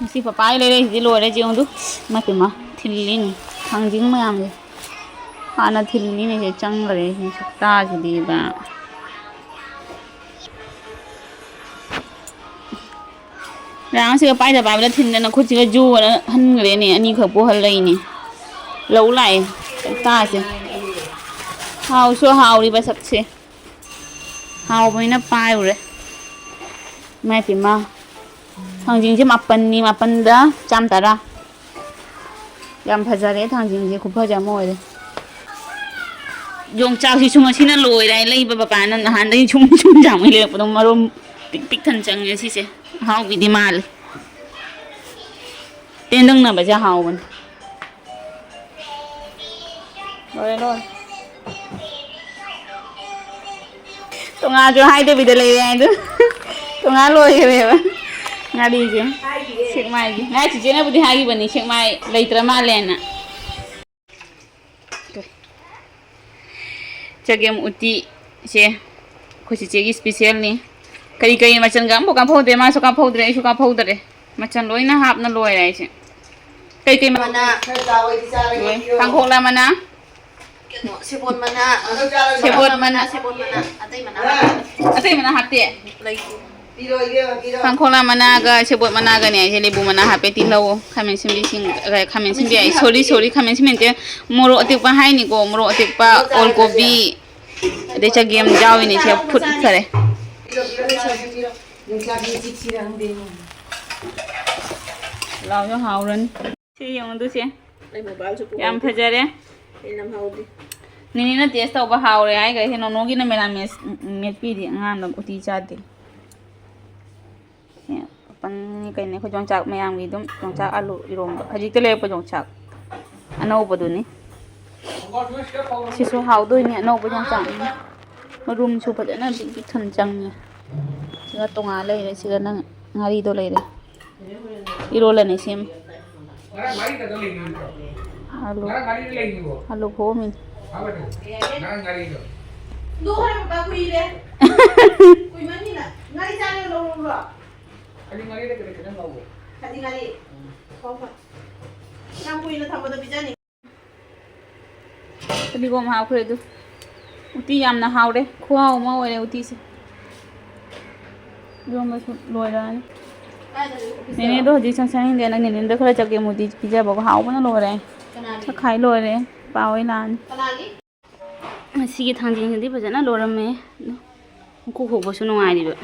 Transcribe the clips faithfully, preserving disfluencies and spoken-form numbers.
ꯉꯁꯤ ꯄꯄꯥꯒꯤ ꯂꯩꯔꯛꯏꯁꯤꯗꯤ ꯂꯣꯏꯔꯦ, ꯌꯦꯡꯉꯨꯗꯨ꯫ ꯏꯃꯥ ꯏꯄꯦꯝꯃ, ꯊꯤꯜꯂꯤꯅꯤ ꯊꯥꯡꯖꯤꯡ ꯃꯌꯥꯝꯁꯦ꯫ ꯍꯥꯟꯅ ꯊꯤꯜꯂꯤꯅꯦ ꯁꯦ, ꯆꯪꯈ꯭ꯔꯦ ꯁꯤ ꯁꯛꯇꯥꯁꯤꯗꯤꯕ꯫ ꯉꯔꯥꯡꯁꯤꯒ ꯄꯥꯏꯗ ꯄꯥꯏꯕꯗ ꯊꯤꯟꯗꯅ ꯈꯨꯠꯁꯤꯒ ꯖꯨ ꯑꯅ ꯍꯟꯈ꯭ꯔꯦꯅꯦ, ꯑꯅꯤꯈꯛ ꯄꯨꯍꯜꯂꯛꯏꯅꯦ꯫ ꯂꯧ ꯂꯥꯛꯑꯦ ꯁꯛꯇꯥꯁꯦ꯫ ꯍꯥꯎꯁꯨ ꯍꯥꯎꯔꯤꯕ ꯁꯛꯁꯦ꯫ ꯍꯥꯎꯕꯅꯤꯅ ꯄꯥꯏꯔꯨꯔꯦ꯫ ꯏꯃꯥꯏ ꯄꯦꯝꯃ꯫ ꯊꯥꯡꯖꯤꯡꯁꯦ ꯃꯥꯄꯟꯅꯤ, ꯃꯥꯄꯟꯗ ꯆꯥꯝ ꯇꯔꯥ꯫ ꯌꯥꯝ ꯐꯖꯔꯦ ꯊꯥꯡꯖꯤꯡꯁꯦ, ꯈꯨꯐꯖ ꯑꯃ ꯑꯣꯏꯔꯦ꯫ ꯌꯣꯡꯆꯥꯛꯁꯤꯁꯨ ꯉꯁꯤꯅ ꯂꯣꯏꯔꯦ ꯍꯥꯏ, ꯂꯩꯕ ꯕꯕꯥꯅ ꯅꯍꯥꯟꯗꯒꯤ ꯁꯨꯝ ꯁꯨꯝ ꯆꯥꯝꯃꯩ ꯂꯩꯔꯛꯄꯗꯣ, ꯃꯔꯨꯝ ꯄꯤꯛ ꯄꯤꯛ ꯊꯟ ꯆꯪꯉꯦ ꯁꯤꯁꯦ꯫ ꯑꯍꯥꯎꯕꯤꯗꯤ ꯃꯥꯜꯂꯦ꯫ ꯇꯦꯟꯗꯪꯅꯕꯁꯦ ꯍꯥꯎꯕꯅꯤ꯫ ꯂꯣꯏꯔꯦ, ꯂꯣꯏꯔꯦ꯫ ꯇꯣꯉꯥꯟꯁꯨ ꯍꯥꯏꯗꯕꯤꯗ ꯂꯩꯔꯦ ꯍꯥꯏꯗꯣ꯫ ꯇꯣꯉꯥꯟ ꯂꯣꯏꯈ꯭ꯔꯦꯕ꯫ ꯉꯥꯔꯤꯁꯦ꯫ ꯁꯦꯛꯃꯥꯏꯒꯤ꯫ ꯉꯥꯏ ꯆꯤꯆꯦꯅꯕꯨꯗꯤ ꯍꯥꯏꯈꯤꯕꯅꯤ ꯁꯦꯛꯃꯥꯏ ꯂꯩꯇ꯭ꯔ ꯃꯥꯜꯂꯦꯅ꯫ ꯆꯒꯦꯝ ꯎꯇꯤ ꯁꯦ ꯑꯩꯈꯣꯏ ꯆꯤꯆꯦꯒꯤ ꯏꯁꯄꯤꯁꯦꯜꯅꯤ꯫ ꯀꯔꯤ ꯀꯔꯤ ꯃꯆꯜꯒ ꯑꯝꯐꯥꯎ ꯀꯥꯞꯍꯧꯗꯦ, ꯃꯥꯁꯨ ꯀꯥꯞꯍꯧꯗ꯭ꯔꯦ, ꯑꯩꯁꯨ ꯀꯥꯞꯍꯧꯗ꯭ꯔꯦ꯫ ꯃꯆꯜ ꯂꯣꯏꯅ ꯍꯥꯞꯅ ꯂꯣꯏꯔꯦ ꯑꯩꯁꯦ꯫ ꯀꯩ ꯀꯩ ꯃ-, ꯃꯅꯥ ꯈꯔ ꯆꯥꯎ, ꯑꯩꯗꯤ ꯆꯥꯔꯒꯦ, ꯂꯣꯏ꯫ ꯄꯤꯔꯛꯑꯣ꯫ ꯄꯥꯡꯈꯣꯛꯂ ꯃꯅꯥ꯫ ꯀꯩꯅꯣ, ꯁꯦꯕꯣꯠ ꯃꯅꯥ꯫ ꯑꯗꯨ ꯆꯥꯔꯒꯦ꯫ ꯁꯦꯕꯣꯠ ꯃꯅꯥ꯫ ꯁꯦꯕꯣꯠ ꯃꯅꯥ꯫ ꯑꯇꯩ ꯃꯅꯥ ꯍꯥ? ꯍꯥꯞꯇꯦ꯫ ꯑꯇꯩ ꯃꯅꯥ ꯍꯥꯞꯇꯦ꯫ ꯂꯩꯇꯦ꯫ ꯄꯤꯔꯛꯑꯣ, ꯏꯕꯦꯝꯃ, ꯄꯤꯔꯛꯑꯣ꯫ ꯄꯥꯡꯈꯣꯛꯂ ꯃꯅꯥꯒ ꯁꯦꯕꯣꯠ ꯃꯅꯥꯒꯅꯦ ꯑꯩꯁꯦ ꯂꯦꯕꯨ ꯃꯅꯥ ꯍꯥꯞꯄꯦ, ꯇꯤꯜꯍꯧ, ꯈꯥꯃꯦꯟ ꯑꯁꯤꯟꯕꯤꯁꯤꯡ, ꯑ, ꯈꯥꯃꯦꯟ ꯑꯁꯤꯟꯕꯤ ꯍꯥꯏ, ꯁꯣꯔꯤ, ꯁꯣꯔꯤ, ꯈꯥꯃꯦꯟ ꯑꯁꯤꯟꯕꯤ ꯅꯠꯇꯦ, ꯃꯣꯔꯣꯛ ꯑꯇꯦꯛꯄ ꯍꯥꯏꯅꯤꯀꯣ, ꯃꯣꯔꯣꯛ ꯑꯇꯦꯛꯄ, ꯃꯣꯔꯣꯛ ꯑꯣꯜ ꯀꯣꯕꯤ, ꯆꯥꯔꯒꯦ꯫ ꯑꯗꯩ ꯆꯒꯦꯝ ꯌꯥꯎꯔꯤꯅꯦ ꯁꯦ ꯐꯨꯠꯈꯔꯦ꯫ ꯄꯤꯔꯛꯑꯣ, ꯄꯤꯔꯛꯑꯣ, ꯆꯥꯔꯒꯦ, ꯄꯤꯔꯛꯑꯣ꯫ ꯌꯣꯡꯆꯥꯛꯁꯤ ꯆꯤꯛꯁꯤꯔ ꯈꯪꯗꯦ꯫ ꯄꯨꯂꯥꯎꯁꯨ ꯍꯥꯎꯔꯅꯤ꯫ ꯁꯤ ꯌꯦꯡꯉꯨ ꯑꯗꯨ ꯁꯦ꯫ ꯑꯩ ꯃꯣꯕꯥꯏꯜꯁꯨ ꯄꯨꯍꯧꯗꯦ꯫ ꯌꯥꯝ ꯐꯖꯔꯦ꯫ ꯑꯩ ꯅꯝꯍꯧꯗꯦ꯫ ꯅꯤꯅꯤꯅ ꯇꯦꯁ ꯇꯧꯕ ꯍꯥꯎꯔꯦ ꯍꯥꯏꯈ꯭ꯔꯦ꯫ ꯁꯤ ꯅꯣꯅꯣꯒꯤꯅ ꯃꯦꯔꯥꯃꯦꯁ ꯃꯦꯠꯄꯤꯔꯤ꯫ ꯑꯉꯥꯡꯗꯣ ꯎꯇꯤ ꯆꯥꯗꯦ꯫ ꯁꯤ ꯄꯟꯅꯤ ꯀꯩꯅꯣ ꯑꯩꯈꯣꯏ ꯌꯣꯡꯆꯥꯛ ꯃꯌꯥꯝꯒꯤ ꯑꯗꯨꯝ ꯌꯣꯡꯆꯥꯛ ꯑꯂꯨ ꯏꯔꯣꯝꯕ꯫ ꯍꯧꯖꯤꯛꯇ ꯂꯩꯔꯛꯄ ꯌꯣꯡꯆꯥꯛ ꯑꯅꯧꯕꯗꯨꯅꯤ꯫ ꯁꯤꯁꯨ ꯍꯥꯎꯗꯣꯏꯅꯤ, ꯑꯅꯧꯕ ꯌꯣꯡꯆꯥꯛꯅꯤ꯫ ꯃꯔꯨꯝꯁꯨ ꯐꯖꯅ ꯄꯤꯛ ꯄꯤꯛ ꯊꯟꯅ ꯆꯪꯉꯦ꯫ ꯁꯤꯒ ꯇꯣꯉꯥꯟ ꯂꯩꯔꯦ, ꯁꯤꯒ ꯅꯪ ꯉꯥꯔꯤꯗꯣ ꯂꯩꯔꯦ꯫ ꯏꯔꯣꯜꯂꯅꯤ ꯁꯤꯃ꯫ ꯉꯔꯥꯡ ꯃꯔꯤ ꯈꯛꯇ ꯂꯩꯔꯤꯕ ꯅꯠꯇ꯭ꯔꯣ? ꯑꯂꯨ꯫ ꯉꯔꯥꯡ ꯃꯔꯤꯗ ꯂꯩꯔꯤꯕꯣ? ꯑꯂꯨ ꯈꯣꯛꯑꯝꯃꯤꯅꯤ꯫ ꯍꯥꯎꯕꯅꯦ꯫ ꯉꯔꯥꯡ ꯉꯥꯔꯤꯗꯣ꯫ ꯍꯨꯟꯗꯣꯛꯈ꯭ꯔꯦ ꯕꯕꯥ, ꯀꯨꯏꯔꯦ꯫ ꯀꯨꯏꯃꯟꯒꯤꯅ꯫ ꯉꯥꯔꯤ ꯆꯥꯅꯕ ꯂꯧꯔꯛꯎꯔꯣ? ꯑꯗꯨ ꯉꯥꯔꯤꯗ ꯈꯤꯇꯪ ꯈꯤꯇꯪ ꯉꯧꯋꯣ꯫ ꯈꯗꯤ ꯉꯥꯔꯤ꯫ ꯍꯣꯏ, ꯍꯣꯏ꯫ ꯌꯥꯝ ꯀꯨꯏꯅ ꯊꯝꯕꯗꯣ ꯄꯤꯖꯅꯤ꯫ ꯐꯗꯤꯒꯣꯝ ꯍꯥꯞꯈ꯭ꯔꯦ ꯑꯗꯨ꯫ ꯎꯇꯤ ꯌꯥꯝꯅ ꯍꯥꯎꯔꯦ꯫ ꯈꯨꯍꯥꯎ ꯑꯃ ꯑꯣꯏꯔꯦ ꯎꯇꯤꯁꯦ꯫ ꯏꯔꯣꯝꯕꯁꯨ ꯂꯣꯏꯔꯛꯑꯅꯤ꯫ ꯀꯥꯏꯗꯅꯣ ꯑꯣꯐꯤꯁꯇꯔꯣ? ꯅꯦꯅꯦꯗꯣ ꯍꯧꯖꯤꯛ ꯆꯥꯛ ꯆꯥꯅꯤꯡꯗꯦꯅ ꯅꯦꯅꯦꯗꯣ ꯈꯔ ꯆꯒꯦꯝ ꯎꯇꯤ ꯄꯤꯖꯕꯀꯣ ꯍꯥꯎꯕꯅ ꯂꯣꯏꯔꯦ꯫ ꯀꯅꯥꯒꯤ? ꯆꯥꯛꯈꯥꯏ ꯂꯣꯏꯔꯦ꯫ ꯄꯥ ꯍꯣꯏ ꯂꯥꯛꯑꯅꯤ꯫ ꯀꯅꯥꯒꯤ? ꯉꯁꯤꯒꯤ ꯊꯥꯡꯖꯤꯡꯁꯤꯗꯤ ꯐꯖꯅ ꯂꯣꯏꯔꯝꯃꯦ꯫ ꯃꯀꯨ ꯈꯣꯛꯄꯁꯨ ꯅꯨꯡꯉꯥꯏꯔꯤꯕ꯫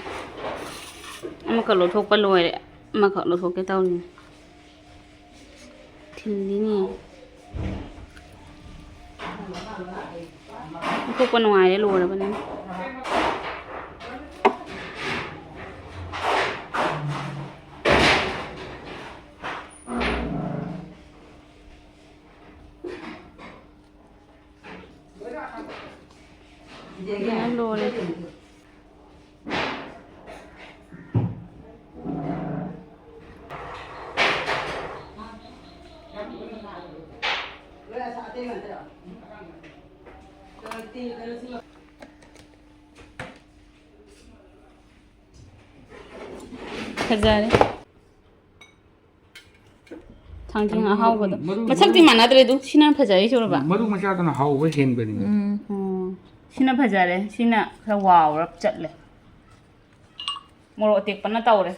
ꯑꯃꯈꯛ ꯂꯧꯊꯣꯛꯄ ꯂꯣꯏꯔꯦ꯫ ꯑꯃꯈꯛ ꯂꯧꯊꯣꯛꯀꯦ ꯇꯧꯔꯤꯅꯦ꯫ ꯊꯤꯜꯂꯤꯅꯦ꯫ ꯂꯧꯊꯣꯛꯄ ꯅꯨꯡꯉꯥꯏꯔꯦ, ꯂꯣꯏꯔꯕꯅꯤꯅ꯫ ꯂꯣꯏꯔꯦ꯫ ꯐꯖꯔꯦ꯫ ꯊꯥꯡꯖꯤꯡ ꯑꯍꯥꯎꯕꯗꯣ꯫ ꯃꯔꯨ, ꯃꯁꯛꯇꯤ ꯃꯔꯨ, ꯃꯥꯟꯅꯗ꯭ꯔꯦ ꯑꯗꯨ꯫ ꯁꯤꯅ ꯐꯖꯔꯤꯁꯦ ꯎꯔꯕ? ꯃꯔꯨ ꯃꯆꯥꯗꯨꯅ ꯍꯥꯎꯕ ꯍꯦꯟꯕꯅꯤ꯫ ꯎꯝ꯫ ꯎꯝ꯫ ꯁꯤꯅ ꯐꯖꯔꯦ꯫ ꯁꯤꯅ ꯈꯔ ꯋꯥꯎꯔꯞ ꯆꯠꯂꯦ꯫ ꯃꯣꯔꯣꯛ ꯑꯇꯦꯛꯄꯅ ꯇꯧꯔꯦ꯫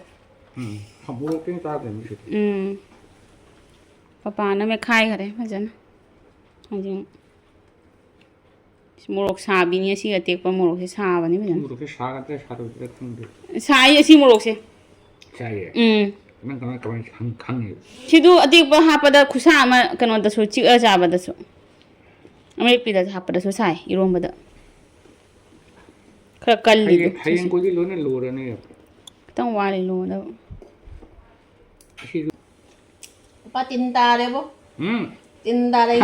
ꯎꯝ꯫ ꯃꯣꯔꯣꯛꯇꯤ ꯆꯥꯗ꯭ꯔꯦ ꯃꯤꯁꯤꯗꯤ꯫ ꯎꯝ꯫ ꯄꯄꯥꯅ ꯃꯦꯠꯈꯥꯏꯈꯔꯦ ꯐꯖꯅ꯫ ꯊꯥꯡꯖꯤꯡ꯫ ꯃꯣꯔꯣꯛ ꯁꯥꯕꯤꯅꯤ, ꯑꯁꯤ ꯑꯇꯦꯛꯄ ꯃꯣꯔꯣꯛꯁꯦ ꯁꯥꯕꯅꯤ ꯐꯖꯅ꯫ ꯃꯣꯔꯣꯛꯁꯦ ꯁꯥꯒꯗ꯭ꯔꯥ ꯁꯥꯔꯣꯏꯗ꯭ꯔꯥ ꯈꯪꯗꯦ꯫ ꯁꯥꯏ ꯑꯁꯤ ꯃꯣꯔꯣꯛꯁꯦ꯫ ꯁꯥꯏꯌꯦ? ꯎꯝ꯫ ꯅꯪ ꯀꯃꯥꯏ, ꯀꯃꯥꯏ ꯈꯪ-, ꯈꯪꯉꯤꯕ? ꯁꯤꯗꯨ ꯑꯇꯦꯛꯄ ꯍꯥꯞꯄꯗ ꯈꯨꯠꯁꯥ ꯑꯃ ꯀꯩꯅꯣꯗꯁꯨ ꯆꯤꯛꯑ ꯆꯥꯕꯗꯁꯨ꯫ ꯑꯃꯦꯠꯄꯤꯗ ꯍꯥꯞꯄꯗꯁꯨ ꯁꯥꯏ, ꯏꯔꯣꯝꯕꯗ꯫ ꯈꯔ ꯀꯜꯂꯤꯗꯨ ꯍꯌꯦꯡ, ꯁꯤꯁꯦ꯫ ꯍꯌꯦꯡ ꯀꯣꯏꯗꯤ ꯂꯣꯏꯅ ꯂꯣꯏꯔꯅꯤ꯫ ꯈꯤꯇꯪ ꯋꯥꯠꯂꯤ ꯂꯣꯏꯗꯕ꯫ ꯑꯁꯤꯁꯨ ꯂꯨꯄꯥ ꯇꯤꯟ ꯇꯥꯔꯦꯕꯣ꯫ ꯎꯝ꯫ ꯇꯤꯟ ꯇꯥꯔꯦ꯫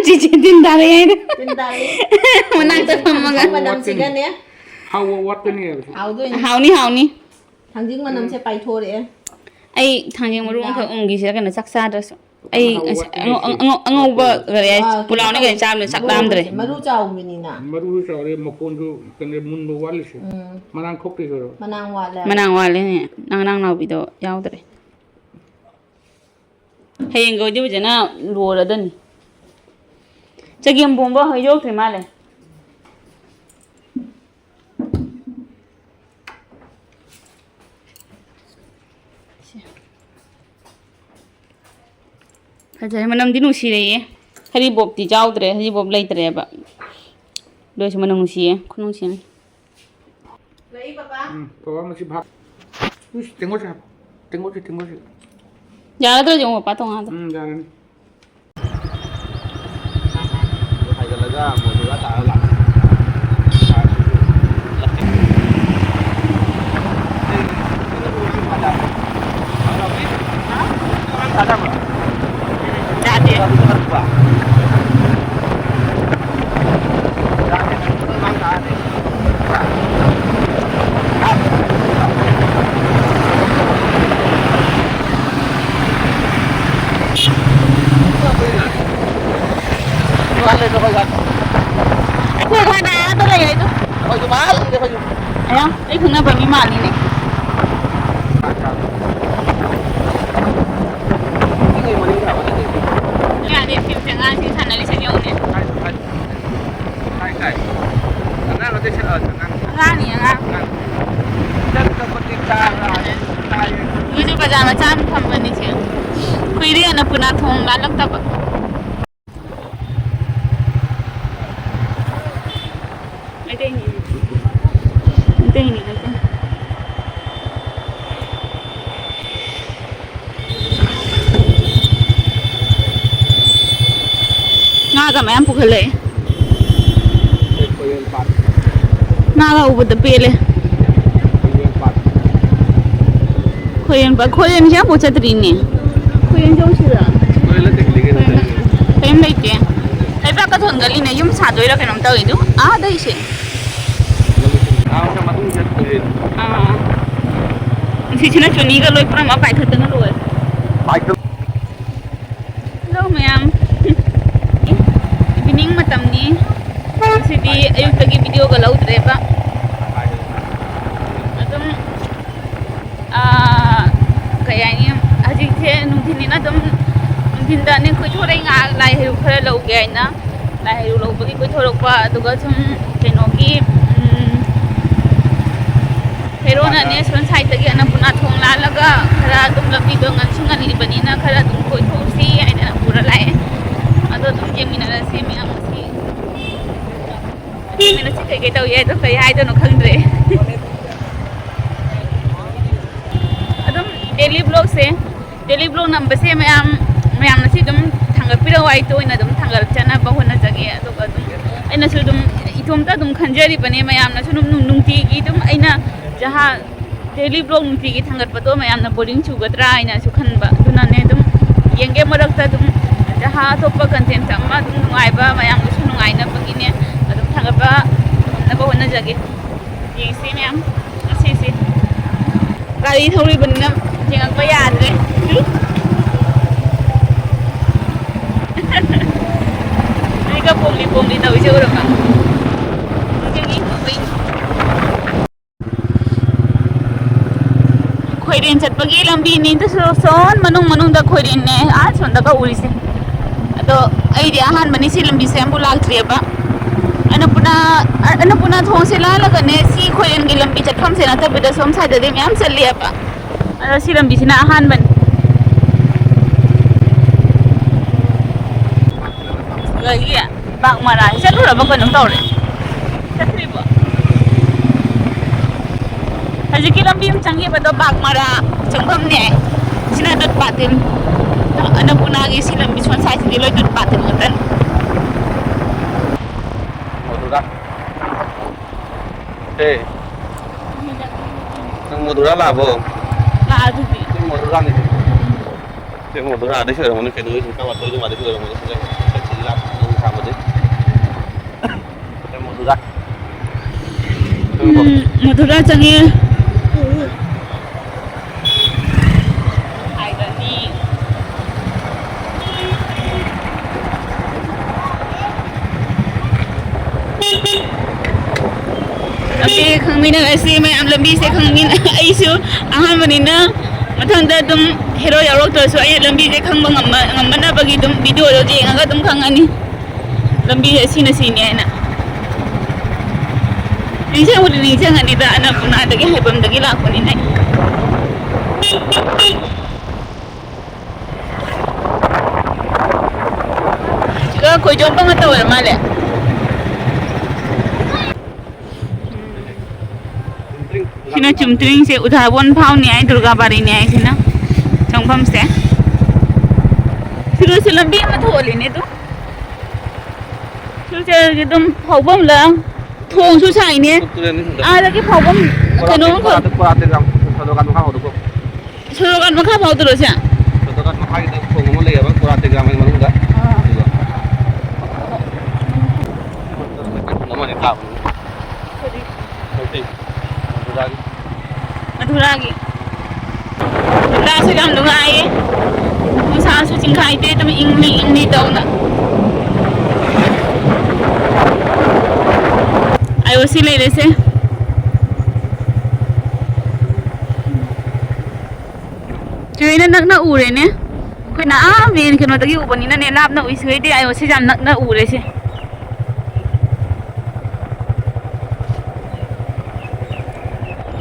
ꯆꯤꯆꯦ ꯇꯤꯟ ꯇꯥꯔꯦ ꯍꯥꯏꯗꯣ꯫ ꯇꯤꯟ ꯇꯥꯔꯦ꯫ ꯃꯅꯥꯛꯇ ꯐꯝꯃꯒ꯫ ꯊꯥꯡꯖꯤꯡ ꯃꯅꯝꯁꯤꯒꯅꯦ꯫ ꯍꯥꯎꯕ ꯋꯥꯠꯀꯅꯤ ꯍꯥꯏꯕꯁꯦ꯫ ꯍꯥꯎꯗꯣꯏꯅꯤ꯫ ꯍꯥꯎꯅꯤ, ꯍꯥꯎꯅꯤ꯫ ꯊꯥꯡꯖꯤꯡ ꯃꯅꯝꯁꯦ ꯎꯝ꯫ ꯄꯥꯏꯊꯣꯔꯛꯑꯦ꯫ ꯑꯩ ꯊꯥꯡꯖꯤꯡ ꯃꯔꯨ ꯑꯃꯈꯛ ꯎꯝꯈꯤꯁꯤꯔ ꯀꯩꯅꯣ, ꯆꯥꯛ ꯆꯥꯗ꯭ꯔꯁꯨ꯫ ꯑꯩ ꯉꯁꯥꯏ ꯑꯉꯧ-, ꯑꯉꯧ-, ꯑꯉꯧꯕ ꯀꯔꯤ ꯍꯥꯏ-, ꯑꯥ, ꯄꯨꯂꯥꯎꯅꯦ ꯀꯩꯅꯣ ꯆꯥꯕꯅꯦ, ꯆꯥꯛ ꯂꯥꯝꯗ꯭ꯔꯦ꯫ ꯃꯔꯨ ꯆꯥꯎꯕꯅꯤꯅ꯫ ꯃꯔꯨꯁꯨ ꯆꯥꯎꯔꯦ, ꯃꯀꯣꯟꯁꯨ ꯀꯩꯅꯣ ꯃꯨꯟꯕ ꯋꯥꯠꯂꯤꯁꯦ꯫ ꯎꯝ꯫ ꯃꯅꯥꯡ ꯊꯣꯛꯇ꯭ꯔꯤꯁꯦ꯫ ꯃꯅꯥꯡ ꯋꯥꯠꯂꯦ꯫ ꯃꯅꯥꯡ ꯋꯥꯠꯂꯦꯅꯦ꯫ ꯅꯪ ꯅꯅꯥꯎ ꯅꯥꯎꯕꯤꯗꯣ ꯌꯥꯎꯗ꯭ꯔꯦ꯫ ꯍꯌꯦꯡꯒ ꯑꯣꯏꯗꯤ ꯐꯖꯅ ꯂꯣꯏꯔꯗꯅꯤ꯫ ꯆꯒꯦꯝ ꯄꯣꯝꯕ ꯍꯧꯖꯤꯛ ꯌꯧꯔꯛꯇ꯭ꯔꯤ ꯃꯥꯜꯂꯦ꯫ ꯐꯖꯔꯦ, ꯃꯅꯝꯗꯤ ꯅꯨꯡꯁꯤꯔꯛꯑꯦ꯫ ꯍꯔꯤꯕꯣꯞꯇꯤ ꯆꯥꯎꯗ꯭ꯔꯦ, ꯍꯔꯤꯕꯣꯞ ꯂꯩꯇ꯭ꯔꯦꯕ꯫ ꯑꯗꯨ ꯑꯣꯏꯔꯁꯨ ꯃꯅꯝ ꯅꯨꯡꯁꯤꯌꯦ, ꯈꯨꯅꯨꯡꯁꯤ ꯑꯃ꯫ ꯂꯩ, ꯄꯄꯥ꯫ ꯎꯝ, ꯄꯄꯥ, ꯃꯁꯤ ꯚꯥꯞ꯫ ꯏꯁ, ꯇꯦꯡꯀꯣꯠꯁꯦ ꯍꯥꯞꯄꯣ꯫ ꯇꯦꯡꯀꯣꯠꯁꯦ, ꯇꯦꯡꯀꯣꯠꯁꯦ꯫ ꯌꯥꯔꯗ꯭ꯔꯣ, ꯌꯦꯡꯉꯣ, ꯄꯄꯥ, ꯇꯣꯉꯥꯟꯗ꯫ ꯎꯝ, ꯌꯥꯔꯅꯤ꯫ ꯍꯥꯏꯒꯠꯂꯒ ꯃꯣꯖꯣꯂꯥ ꯇꯥꯔ ꯂꯥꯛꯄ꯫ ꯌꯥꯗꯦ꯫ ꯑꯩꯈꯣꯏ ꯍꯥꯟꯅ ꯑꯥꯗ ꯂꯩꯔꯦ ꯑꯗꯨ꯫ ꯑꯩꯈꯣꯏꯁꯨ ꯃꯥ ꯂꯩꯔꯦ ꯑꯩꯈꯣꯏꯁꯨ꯫ ꯑꯌꯥ, ꯑꯩ ꯈꯪꯅꯕ ꯃꯤ ꯃꯥꯜꯂꯤꯅꯦ꯫ ꯌꯥꯗꯦ, ꯐꯤꯜꯁꯦ ꯑꯉꯥꯡꯁꯤꯡ ꯁꯥꯟꯅꯔꯤꯁꯦ ꯌꯦꯡꯉꯨꯅꯦ꯫ ꯀꯥꯏ, ꯀꯥꯏ? ꯀꯥꯏ, ꯀꯥꯏ? ꯑꯉꯥꯡ ꯅꯠꯇꯦ, ꯁ-, ꯑ, ꯑꯉꯥꯡ꯫ ꯑꯉꯥꯡꯅꯤ, ꯑꯉꯥꯡ꯫ ꯑꯉꯥꯡ꯫ ꯆꯠꯄ ꯈꯣꯠꯄ ꯆꯥꯕ, ꯇꯥꯏ꯫ ꯃꯣꯏꯁꯨ ꯕꯖꯥꯔ ꯃꯆꯥ ꯑꯃ ꯐꯝꯕꯅꯤ ꯁꯦ꯫ ꯀꯨꯏꯔꯦ ꯑꯟꯅꯄꯨꯔꯅꯥ ꯊꯣꯡ ꯂꯥꯜꯂꯛꯇꯕ꯫ ꯃꯩꯇꯩꯅꯤ꯫ ꯃꯩꯇꯩꯅꯤ, ꯃꯩꯇꯩ꯫ ꯉꯥꯒ ꯃꯌꯥꯝ ꯄꯨꯈꯠꯂꯛꯑꯦ꯫ ꯉꯥꯒ ꯎꯕꯗ ꯄꯦꯜꯂꯦ꯫ ꯈꯣꯏꯔꯦꯟ ꯄꯥꯠ, ꯈꯣꯏꯔꯦꯟꯁꯦ ꯑꯃꯐꯥꯎ ꯆꯠꯇ꯭ꯔꯤꯅꯦ꯫ ꯈꯣꯏꯔꯦꯟ ꯆꯧꯁꯤꯔ? ꯈꯣꯏꯔꯦꯟ ꯀꯔꯤꯝ ꯂꯩꯇꯦ꯫ ꯂꯩꯕꯥꯛ ꯀ ꯊꯣꯟꯒꯠꯂꯤꯅꯦ, ꯌꯨꯝ ꯁꯥꯗꯣꯏꯔꯥ ꯀꯩꯅꯣꯝ ꯇꯧꯋꯤꯗꯨ꯫ ꯑꯥꯗꯩꯁꯦ꯫ ꯑꯥ꯫ ꯅꯨꯡꯁꯤꯠꯁꯤꯅ ꯆꯨꯅꯤꯒ ꯂꯣꯏ ꯄꯨꯝꯅꯃꯛ ꯄꯥꯏꯈꯠꯇꯅ ꯂꯣꯏꯔꯦ꯫ ꯑꯌꯨꯛꯇꯒꯤ ꯚꯤꯗꯤꯑꯣꯒ ꯂꯧꯗ꯭ꯔꯦꯕ꯫ ꯑꯗꯨꯝ, ꯑꯥ, ꯀꯩ ꯍꯥꯏꯅꯤ, ꯍꯧꯖꯤꯛꯁꯦ ꯅꯨꯡꯊꯤꯜꯅꯤꯅ ꯑꯗꯨꯝ, ꯅꯨꯡꯊꯤꯜꯗꯅꯦ ꯀꯣꯏꯊꯣꯔꯛꯏ ꯉꯥꯏꯍꯥꯛ, ꯂꯥꯏ ꯍꯩꯔꯨꯛ ꯈꯔ ꯂꯧꯒꯦ ꯍꯥꯏꯅ꯫ ꯂꯥꯏ ꯍꯩꯔꯨꯛ ꯂꯧꯕꯒꯤ ꯀꯣꯏꯊꯣꯔꯛꯄ, ꯑꯗꯨꯒ ꯁꯨꯝ ꯀꯩꯅꯣꯒꯤ, ꯎꯝ, ꯍꯦꯔꯣꯅꯅꯦ ꯁꯣꯝ ꯁꯥꯏꯠꯇꯒꯤ ꯑꯟꯅꯄꯨꯔꯅꯥ ꯊꯣꯡ ꯂꯥꯜꯂꯒ ꯈꯔ ꯑꯗꯨꯝ ꯂꯝꯕꯤꯗꯣ ꯉꯟꯁꯨ ꯉꯜꯂꯤꯕꯅꯤꯅ ꯈꯔ ꯑꯗꯨꯝ ꯀꯣꯏꯊꯣꯛꯎꯁꯤ ꯍꯥꯏꯗꯅ ꯄꯨꯔ ꯂꯥꯛꯑꯦ꯫ ꯑꯗꯣ ꯑꯗꯨꯝ ꯌꯦꯡꯃꯤꯟꯅꯔꯁꯤ ꯃꯌꯥꯝ ꯉꯁꯤ꯫ ꯌꯦꯡꯃꯤꯟꯅꯁꯤ ꯀꯩꯀꯩ ꯇꯧꯏ ꯍꯥꯏꯗꯣ, ꯀꯩ ꯍꯥꯏꯗꯣꯏꯅꯣ ꯈꯪꯗ꯭ꯔꯦ꯫ ꯑꯗꯨꯝ daily vlogꯁꯦ, daily vlog ꯅꯝꯕꯁꯦ ꯃꯌꯥꯝ, ꯃꯌꯥꯝꯅꯁꯨ ꯑꯗꯨꯝ ꯊꯥꯡꯒꯠꯄꯤꯔꯛꯑꯣ, ꯑꯩ ꯇꯣꯏꯅ ꯑꯗꯨꯝ ꯊꯥꯡꯒꯠꯆꯅꯕ ꯍꯣꯠꯅꯖꯒꯦ꯫ ꯑꯗꯨꯒ ꯑꯗꯨꯝ ꯑꯩꯅꯁꯨ ꯑꯗꯨꯝ ꯏꯇꯣꯝꯇ ꯑꯗꯨꯝ ꯈꯟꯖꯔꯤꯕꯅꯦ, ꯃꯌꯥꯝꯅꯁꯨ ꯑꯗꯨꯝ ꯅꯨꯡ-, ꯅꯨꯡꯇꯤꯒꯤ ꯑꯗꯨꯝ ꯑꯩꯅ ꯖꯍꯥ-, daily vlog ꯅꯨꯡꯇꯤꯒꯤ ꯊꯥꯡꯒꯠꯄꯗꯣ ꯃꯌꯥꯝꯅ boring ꯆꯨꯒꯗ꯭ꯔꯥ ꯍꯥꯏꯅꯁꯨ ꯈꯟꯕ꯫ ꯑꯗꯨꯅꯅꯦ ꯑꯗꯨꯝ ꯌꯦꯡꯒꯦ ꯃꯔꯛꯇ ꯑꯗꯨꯝ ꯖꯍꯥ ꯑꯇꯣꯞꯄ content ꯑꯃ ꯑꯗꯨꯝ ꯅꯨꯡꯉꯥꯏꯕ, ꯃꯌꯥꯝꯒꯤꯁꯨ ꯅꯨꯡꯉꯥꯏꯅꯕꯒꯤꯅꯦ ꯑꯗꯨꯝ ꯊꯥꯡꯒꯠꯄ ꯉꯝꯅꯕ ꯍꯣꯠꯅꯖꯒꯦ꯫ ꯌꯦꯡꯁꯤ ꯃꯌꯥꯝ ꯉꯁꯤꯁꯤ꯫ ꯒꯥꯔꯤ ꯊꯧꯔꯤꯕꯅꯤꯅ ꯌꯦꯡꯉꯛꯄ ꯌꯥꯗ꯭ꯔꯦ꯫ ꯑꯩꯒ ꯄꯣꯝꯂꯤ ꯄꯣꯝꯂꯤ ꯇꯧꯔꯤꯁꯦ ꯎꯔꯕ? ꯑꯗꯨꯒꯤ ꯈꯣꯏꯔꯦꯟ ꯆꯠꯄꯒꯤ ꯂꯝꯕꯤꯅꯤ꯫ ꯑꯗꯨꯁꯨ ꯁꯣꯟ ꯃꯅꯨꯡ ꯃꯅꯨꯡꯗ ꯈꯣꯏꯔꯦꯟꯅꯦ, ꯑꯥ ꯁꯣꯟꯗꯒ ꯎꯔꯤꯁꯦ꯫ ꯑꯗꯣ ꯑꯩꯗꯤ ꯑꯍꯥꯟꯕꯅꯤ ꯁꯤ ꯂꯝꯕꯤꯁꯦ ꯑꯃꯨꯛ ꯂꯥꯛꯇ꯭ꯔꯤꯑꯕ꯫ ꯑꯟꯅꯄꯨꯔꯅꯥ, ꯑꯟꯅꯄꯨꯔꯅꯥ ꯊꯣꯡꯁꯦ ꯂꯥꯜꯂꯒꯅꯦ ꯁꯤ ꯈꯣꯏꯔꯦꯟꯒꯤ ꯂꯝꯕꯤ ꯆꯠꯐꯝꯁꯦ ꯅꯠꯇꯕꯤꯗ ꯁꯣꯝ ꯁꯥꯏꯗꯗꯤ ꯃꯌꯥꯝ ꯆꯠꯂꯤꯑꯕ꯫ ꯑꯗꯣ ꯁꯤ ꯂꯝꯕꯤꯁꯤꯅ ꯑꯍꯥꯟꯕꯅꯤ꯫ ꯁꯤꯗꯒꯤ ꯕꯥꯒꯃꯔꯥ ꯆꯠꯂꯨꯔꯕ ꯀꯩꯅꯣꯝ ꯇꯧꯔꯦ꯫ ꯆꯠꯇ꯭ꯔꯤꯕꯣ? ꯍꯧꯖꯤꯛꯀꯤ ꯂꯝꯕꯤ ꯑꯃ ꯆꯪꯈꯤꯕꯗꯣ ꯕꯥꯒꯃꯔꯥ ꯆꯪꯐꯝꯅꯦ꯫ ꯁꯤꯅ ꯇꯨꯠ ꯄꯥꯇꯤꯟ꯫ ꯑꯟꯅꯄꯨꯔꯅꯥꯒꯤ ꯁꯤ ꯂꯝꯕꯤ ꯁꯣꯝ ꯁꯥꯏꯠꯁꯤꯗꯤ ꯂꯣꯏ ꯇꯨꯠ ꯄꯥꯇꯤꯟ ꯉꯥꯛꯇꯅꯤ꯫ ꯃꯗꯨꯔꯥ꯫ ꯑꯦ꯫ ꯅꯪ ꯃꯗꯨꯔꯥ ꯂꯥꯛꯑꯕꯣ? ꯂꯥꯛꯑꯗꯨꯗꯤ꯫ ꯅꯪ ꯃꯗꯨꯔꯥꯅꯤ꯫ ꯁꯤ ꯃꯗꯨꯔꯥꯗꯩ ꯑꯣꯏꯔꯝꯒꯅꯤ, ꯀꯩꯅꯣꯒꯤ ꯁꯨꯝ ꯀꯥꯋꯥꯇꯣꯏꯒꯤ ꯃꯥꯗꯩ ꯑꯣꯏꯔꯝꯒꯅꯤ, ꯁꯤꯗ ꯁꯤ ꯂꯥꯛꯄ ꯅꯣꯡ ꯁꯥꯕꯗꯩ꯫ ꯁꯤ ꯃꯗꯨꯔꯥ꯫ ꯎꯝ, ꯃꯗꯨꯔꯥ ꯆꯪꯉꯦ꯫ ꯍꯥꯏꯕꯅꯤ꯫ ꯃꯤꯅ ꯉꯁꯤ ꯃꯌꯥꯝ ꯂꯝꯕꯤꯁꯦ ꯈꯪꯉꯤ꯫ ꯑꯩꯁꯨ ꯑꯍꯥꯟꯕꯅꯤꯅ ꯃꯊꯪꯗ ꯑꯗꯨꯝ ꯍꯦꯔꯣ ꯌꯥꯎꯔꯛꯇ꯭ꯔꯁꯨ ꯑꯩꯅ ꯂꯝꯕꯤꯁꯦ ꯈꯪꯕ ꯉꯝꯕ-, ꯉꯝꯃꯅꯕꯒꯤ ꯑꯗꯨꯝ ꯚꯤꯗꯤꯑꯣꯗꯣ ꯌꯦꯡꯉꯒ ꯑꯗꯨꯝ ꯈꯪꯉꯅꯤ꯫ ꯂꯝꯕꯤ ꯑꯁꯤꯅ ꯁꯤꯅꯤ ꯍꯥꯏꯅ꯫ ꯅꯤꯡꯁꯤꯡꯕꯨꯗꯤ ꯅꯤꯡꯁꯤꯡꯉꯅꯤꯗ, ꯑꯅꯄꯨꯔꯅꯥꯗꯒꯤ ꯍꯥꯏꯐꯝꯗꯒꯤ ꯂꯥꯛꯄꯅꯤꯅ꯫ ꯁꯤꯒ ꯈꯣꯏꯖꯣꯝ ꯄꯪ ꯉꯥꯛꯇ ꯑꯣꯏꯔ ꯃꯥꯜꯂꯦ꯫ ꯁꯤꯅ ꯆꯨꯝꯇ꯭ꯔꯤꯡꯁꯦ, ꯎꯊꯥꯕꯣꯟ ꯐꯥꯎꯅꯤ ꯍꯥꯏ, ꯗꯨꯔꯒꯥꯕꯥꯔꯤꯅꯤ ꯍꯥꯏ ꯁꯤꯅ ꯆꯪꯐꯝꯁꯦ꯫ ꯁꯤꯗꯁꯨ ꯂꯝꯕꯤ ꯑꯃ ꯊꯣꯛꯍꯜꯂꯤꯅꯦ ꯑꯗꯨ꯫ ꯁꯤꯗ ꯑꯗꯨꯝ ꯐꯥꯎꯐꯝꯂ, ꯊꯣꯡꯁꯨ ꯁꯥꯏꯅꯦ꯫ ꯇꯨꯔꯦꯜꯅꯤ ꯁꯤꯗ꯫ ꯑꯥꯗꯒꯤ ꯐꯥꯎꯐꯝ ꯀꯩꯅꯣꯝ ꯈꯛ꯫ ꯀꯣꯔꯥ ꯇꯦꯛ-, ꯀꯣꯔꯥ ꯇꯦꯛ ꯒ꯭ꯔꯥꯎꯟ, ꯁꯣꯂꯣꯀꯥꯟ ꯃꯈꯥ ꯐꯥꯎꯗꯀꯣ꯫ ꯁꯣꯔꯣꯛ ꯃꯈꯥ ꯐꯥꯎꯗ꯭ꯔꯣ ꯁꯦ? ꯁꯣꯔꯣꯛ ꯃꯈꯥꯒꯤꯗ ꯊꯣꯡ ꯑꯃ ꯂꯩꯌꯦꯕ, ꯀꯣꯔꯥ ꯇꯦꯛ ꯒ꯭ꯔꯥꯎꯟꯒꯤ ꯃꯅꯨꯡꯗ꯫ ꯑꯥ꯫ ꯑꯗꯨꯒ ꯑꯃꯅꯤ ꯊꯥꯕꯅꯤ꯫ ꯀꯔꯤ? ꯃꯩꯇꯩ꯫ ꯃꯗꯨꯔꯥꯒꯤ꯫ ꯃꯗꯨꯔꯥꯒꯤ꯫ ꯃꯗꯨꯔꯥꯁꯨ ꯌꯥꯝ ꯅꯨꯡꯉꯥꯏꯌꯦ꯫ ꯅꯨꯡꯁꯥꯁꯨ ꯆꯤꯡꯈꯥꯏꯗꯦ, ꯑꯗꯨꯝ ꯏꯪꯂꯤ ꯏꯪꯂꯤ ꯇꯧꯅ꯫ ꯑꯥꯏ ꯑꯣ ꯁꯤ ꯂꯩꯔꯦꯁꯦ꯫ ꯆꯦ ꯍꯣꯏꯅ ꯅꯛꯅ ꯎꯔꯦꯅꯦ꯫ ꯑꯩꯈꯣꯏꯅ ꯑꯥ ꯃꯦꯟ ꯀꯩꯅꯣꯗꯒꯤ ꯎꯕꯅꯤꯅꯅꯦ, ꯂꯥꯞꯅ ꯎꯏ꯫ ꯆꯦ ꯍꯣꯏꯗꯤ ꯑꯥꯏ ꯑꯣ ꯁꯤ ꯌꯥꯝ ꯅꯛꯅ ꯎꯔꯦ ꯁꯦ꯫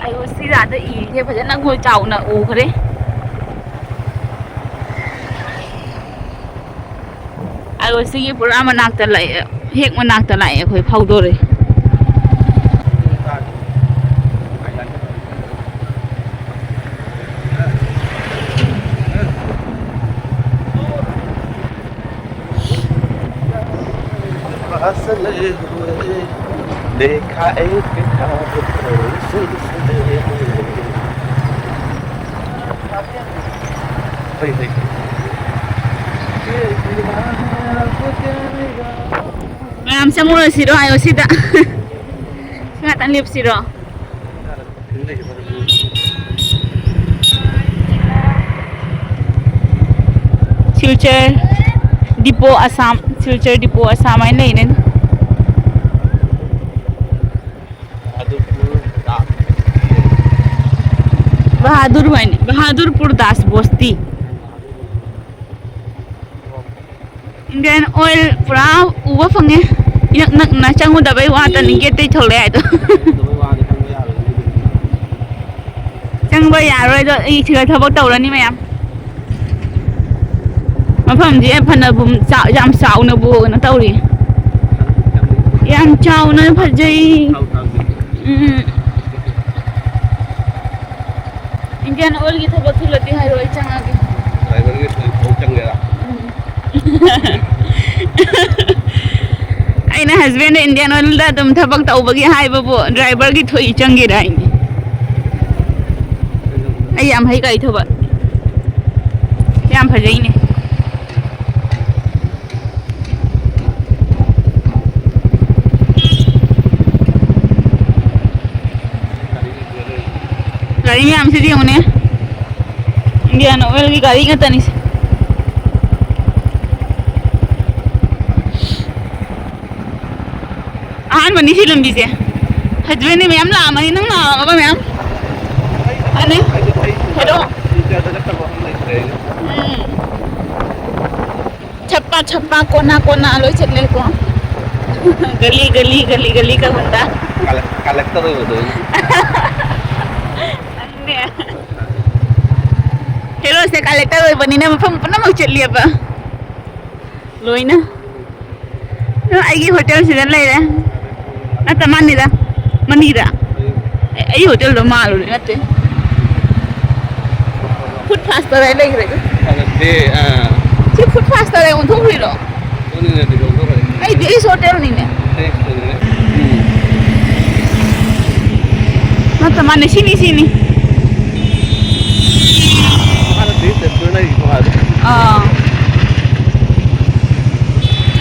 ꯑꯥꯏ ꯑꯣ ꯁꯤ ꯑꯥꯗ ꯏꯔꯤꯁꯦ ꯐꯖꯅ ꯑꯩꯈꯣꯏ ꯆꯥꯎꯅ ꯎꯈ꯭ꯔꯦ꯫ ꯑꯥꯏ ꯑꯣ ꯁꯤꯒꯤ ꯄꯨꯔꯥ ꯃꯅꯥꯛꯇ ꯂꯥꯛꯑꯦ, ꯍꯦꯛ ꯃꯅꯥꯛꯇ ꯂꯥꯛꯑꯦ ꯑꯩꯈꯣꯏ ꯐꯥꯎꯗꯣꯔꯦ꯫ देखा एक ख्वाब थोड़ी सी। ꯃꯌꯥꯝ ꯆꯪꯉꯨꯔꯁꯤꯔꯣ ꯑꯥꯏ ꯑꯣ ꯁꯤꯗ? ꯁꯤ ꯉꯥꯛꯇꯪ ꯂꯦꯞꯁꯤꯔꯣ? ꯁꯤꯜꯆꯔ ꯗꯤꯄꯣ ꯑꯁꯥꯝ, ꯁꯤꯜꯆꯔ ꯗꯤꯄꯣ ꯑꯁꯥꯝ ꯍꯥꯏꯅ ꯂꯩꯅꯦ꯫ ꯑꯗꯨꯕꯨ ꯕꯍꯥꯗꯨꯔ ꯍꯥꯏꯅꯤ, ꯕꯍꯥꯗꯨꯔꯄꯨꯔ ꯗꯥꯁ ꯕꯣꯁꯇꯤ꯫ Indian Oil ꯄꯨꯔꯥ ꯎꯕ ꯐꯪꯉꯦ꯫ ꯏꯅꯛ ꯅꯛꯅ ꯆꯪꯉꯨꯗꯕꯩ ꯋꯥꯇꯅꯤ ꯒꯦꯠꯇꯩ ꯊꯣꯛꯂꯛꯑꯦ ꯍꯥꯏꯗꯣ꯫ ꯆꯪꯕ ꯌꯥꯔꯣꯏꯗꯣ, ꯑꯩ ꯁꯤꯗ ꯊꯕꯛ ꯇꯧꯔꯅꯤ ꯃꯌꯥꯝ꯫ ꯃꯐꯝꯁꯦ ꯐꯅꯕꯨ ꯆꯥ-, ꯌꯥꯝ ꯆꯥꯎꯅꯕꯨ ꯀꯩꯅꯣ ꯇꯧꯔꯤ꯫ ꯌꯥꯝ ꯆꯥꯎꯅ ꯐꯖꯩ꯫ ꯎꯝ꯫ Indian Oilꯒꯤ ꯊꯕꯛ ꯊꯨꯂꯗꯤ ꯍꯥꯏꯔꯣ, ꯑꯩ ꯆꯪꯉꯒꯦ꯫ Driverꯒꯤ ꯊꯕꯛ ꯆꯪꯒꯦꯔꯥ? ꯎꯝ꯫ ꯑꯩꯅ husbandꯗ Indian Oilꯗ ꯑꯗꯨꯝ ꯊꯕꯛ ꯇꯧꯕꯒꯤ ꯍꯥꯏꯕꯕꯨ, driverꯒꯤ ꯊꯣꯛꯏ ꯆꯪꯒꯦꯔꯥ ꯍꯥꯏꯅꯦ꯫ ꯑꯩ ꯌꯥꯝ ꯍꯩ ꯒꯥꯔꯤ ꯊꯧꯕ꯫ ꯌꯥꯝ ꯐꯖꯩꯅꯦ꯫ ꯒꯥꯔꯤ ꯃꯌꯥꯝꯁꯤꯗꯤ ꯌꯦꯡꯉꯨꯅꯦ꯫ Indian Oilꯒꯤ ꯒꯥꯔꯤ ꯉꯥꯛꯇꯅꯤꯁꯦ꯫ ꯑꯍꯥꯟꯕꯅꯤ ꯁꯤ ꯂꯝꯕꯤꯁꯦ꯫ Husbandꯗꯤ ꯃꯌꯥꯝ ꯂꯥꯛꯑꯝꯃꯅꯤ, ꯅꯪ ꯂꯥꯛꯑꯝꯃꯕ ꯃꯌꯥꯝ? ꯑꯅꯤ? ꯍꯦꯔꯣ? ꯎꯝ꯫ ꯆꯞꯄ ꯆꯞꯄ, ꯀꯣꯟꯅ ꯀꯣꯟꯅ ꯂꯣꯏ ꯆꯠꯂꯦꯀꯣ꯫ ꯒꯂꯤ ꯒꯂꯤ, ꯒꯂꯤ ꯒꯂꯤ ꯀ ꯍꯣꯟꯗꯥ꯫ Collector ꯑꯣꯏꯕꯗꯣ ꯑꯩꯅ꯫ ꯅꯪꯅꯦ꯫ ꯍꯦꯔꯣꯁꯦ collector ꯑꯣꯏꯕꯅꯤꯅ ꯃꯐꯝ ꯄꯨꯝꯅꯃꯛ ꯆꯠꯂꯦꯕ꯫ ꯂꯣꯏꯅ꯫ ꯑꯩꯒꯤ ꯍꯣꯇꯦꯜꯁꯤꯗ ꯂꯩꯔꯦ꯫ ꯅꯠꯇ ꯃꯥꯅꯤꯗ꯫ ꯃꯅꯤꯗ꯫ ꯑꯩ, ꯑꯩ ꯍꯣꯇꯦꯜꯗꯣ ꯃꯥꯜꯂꯨꯔꯦ, ꯅꯠꯇꯦ꯫ Food faster ꯍꯥꯏ ꯂꯩꯈ꯭ꯔꯦ꯫ ꯅꯠꯇꯦ, ꯑꯥ꯫ ꯁꯤ food faster ꯍꯥꯏ ꯑꯣꯟꯊꯣꯛꯈ꯭ꯔꯤꯔꯣ? ꯑꯣꯟꯅꯤꯡꯉꯗꯤ ꯂꯧꯊꯣꯛꯈ꯭ꯔꯦ꯫ ꯑꯩ Delish ꯍꯣꯇꯦꯜꯅꯤꯅꯦ꯫ ꯎꯝ꯫ ꯅꯠꯇ ꯃꯥꯅꯦ, ꯁꯤꯅꯤ, ꯁꯤꯅꯤ꯫ ꯍꯥꯟꯅꯗꯤ restaurant ꯍꯥꯏꯗꯣ꯫ ꯑꯥ꯫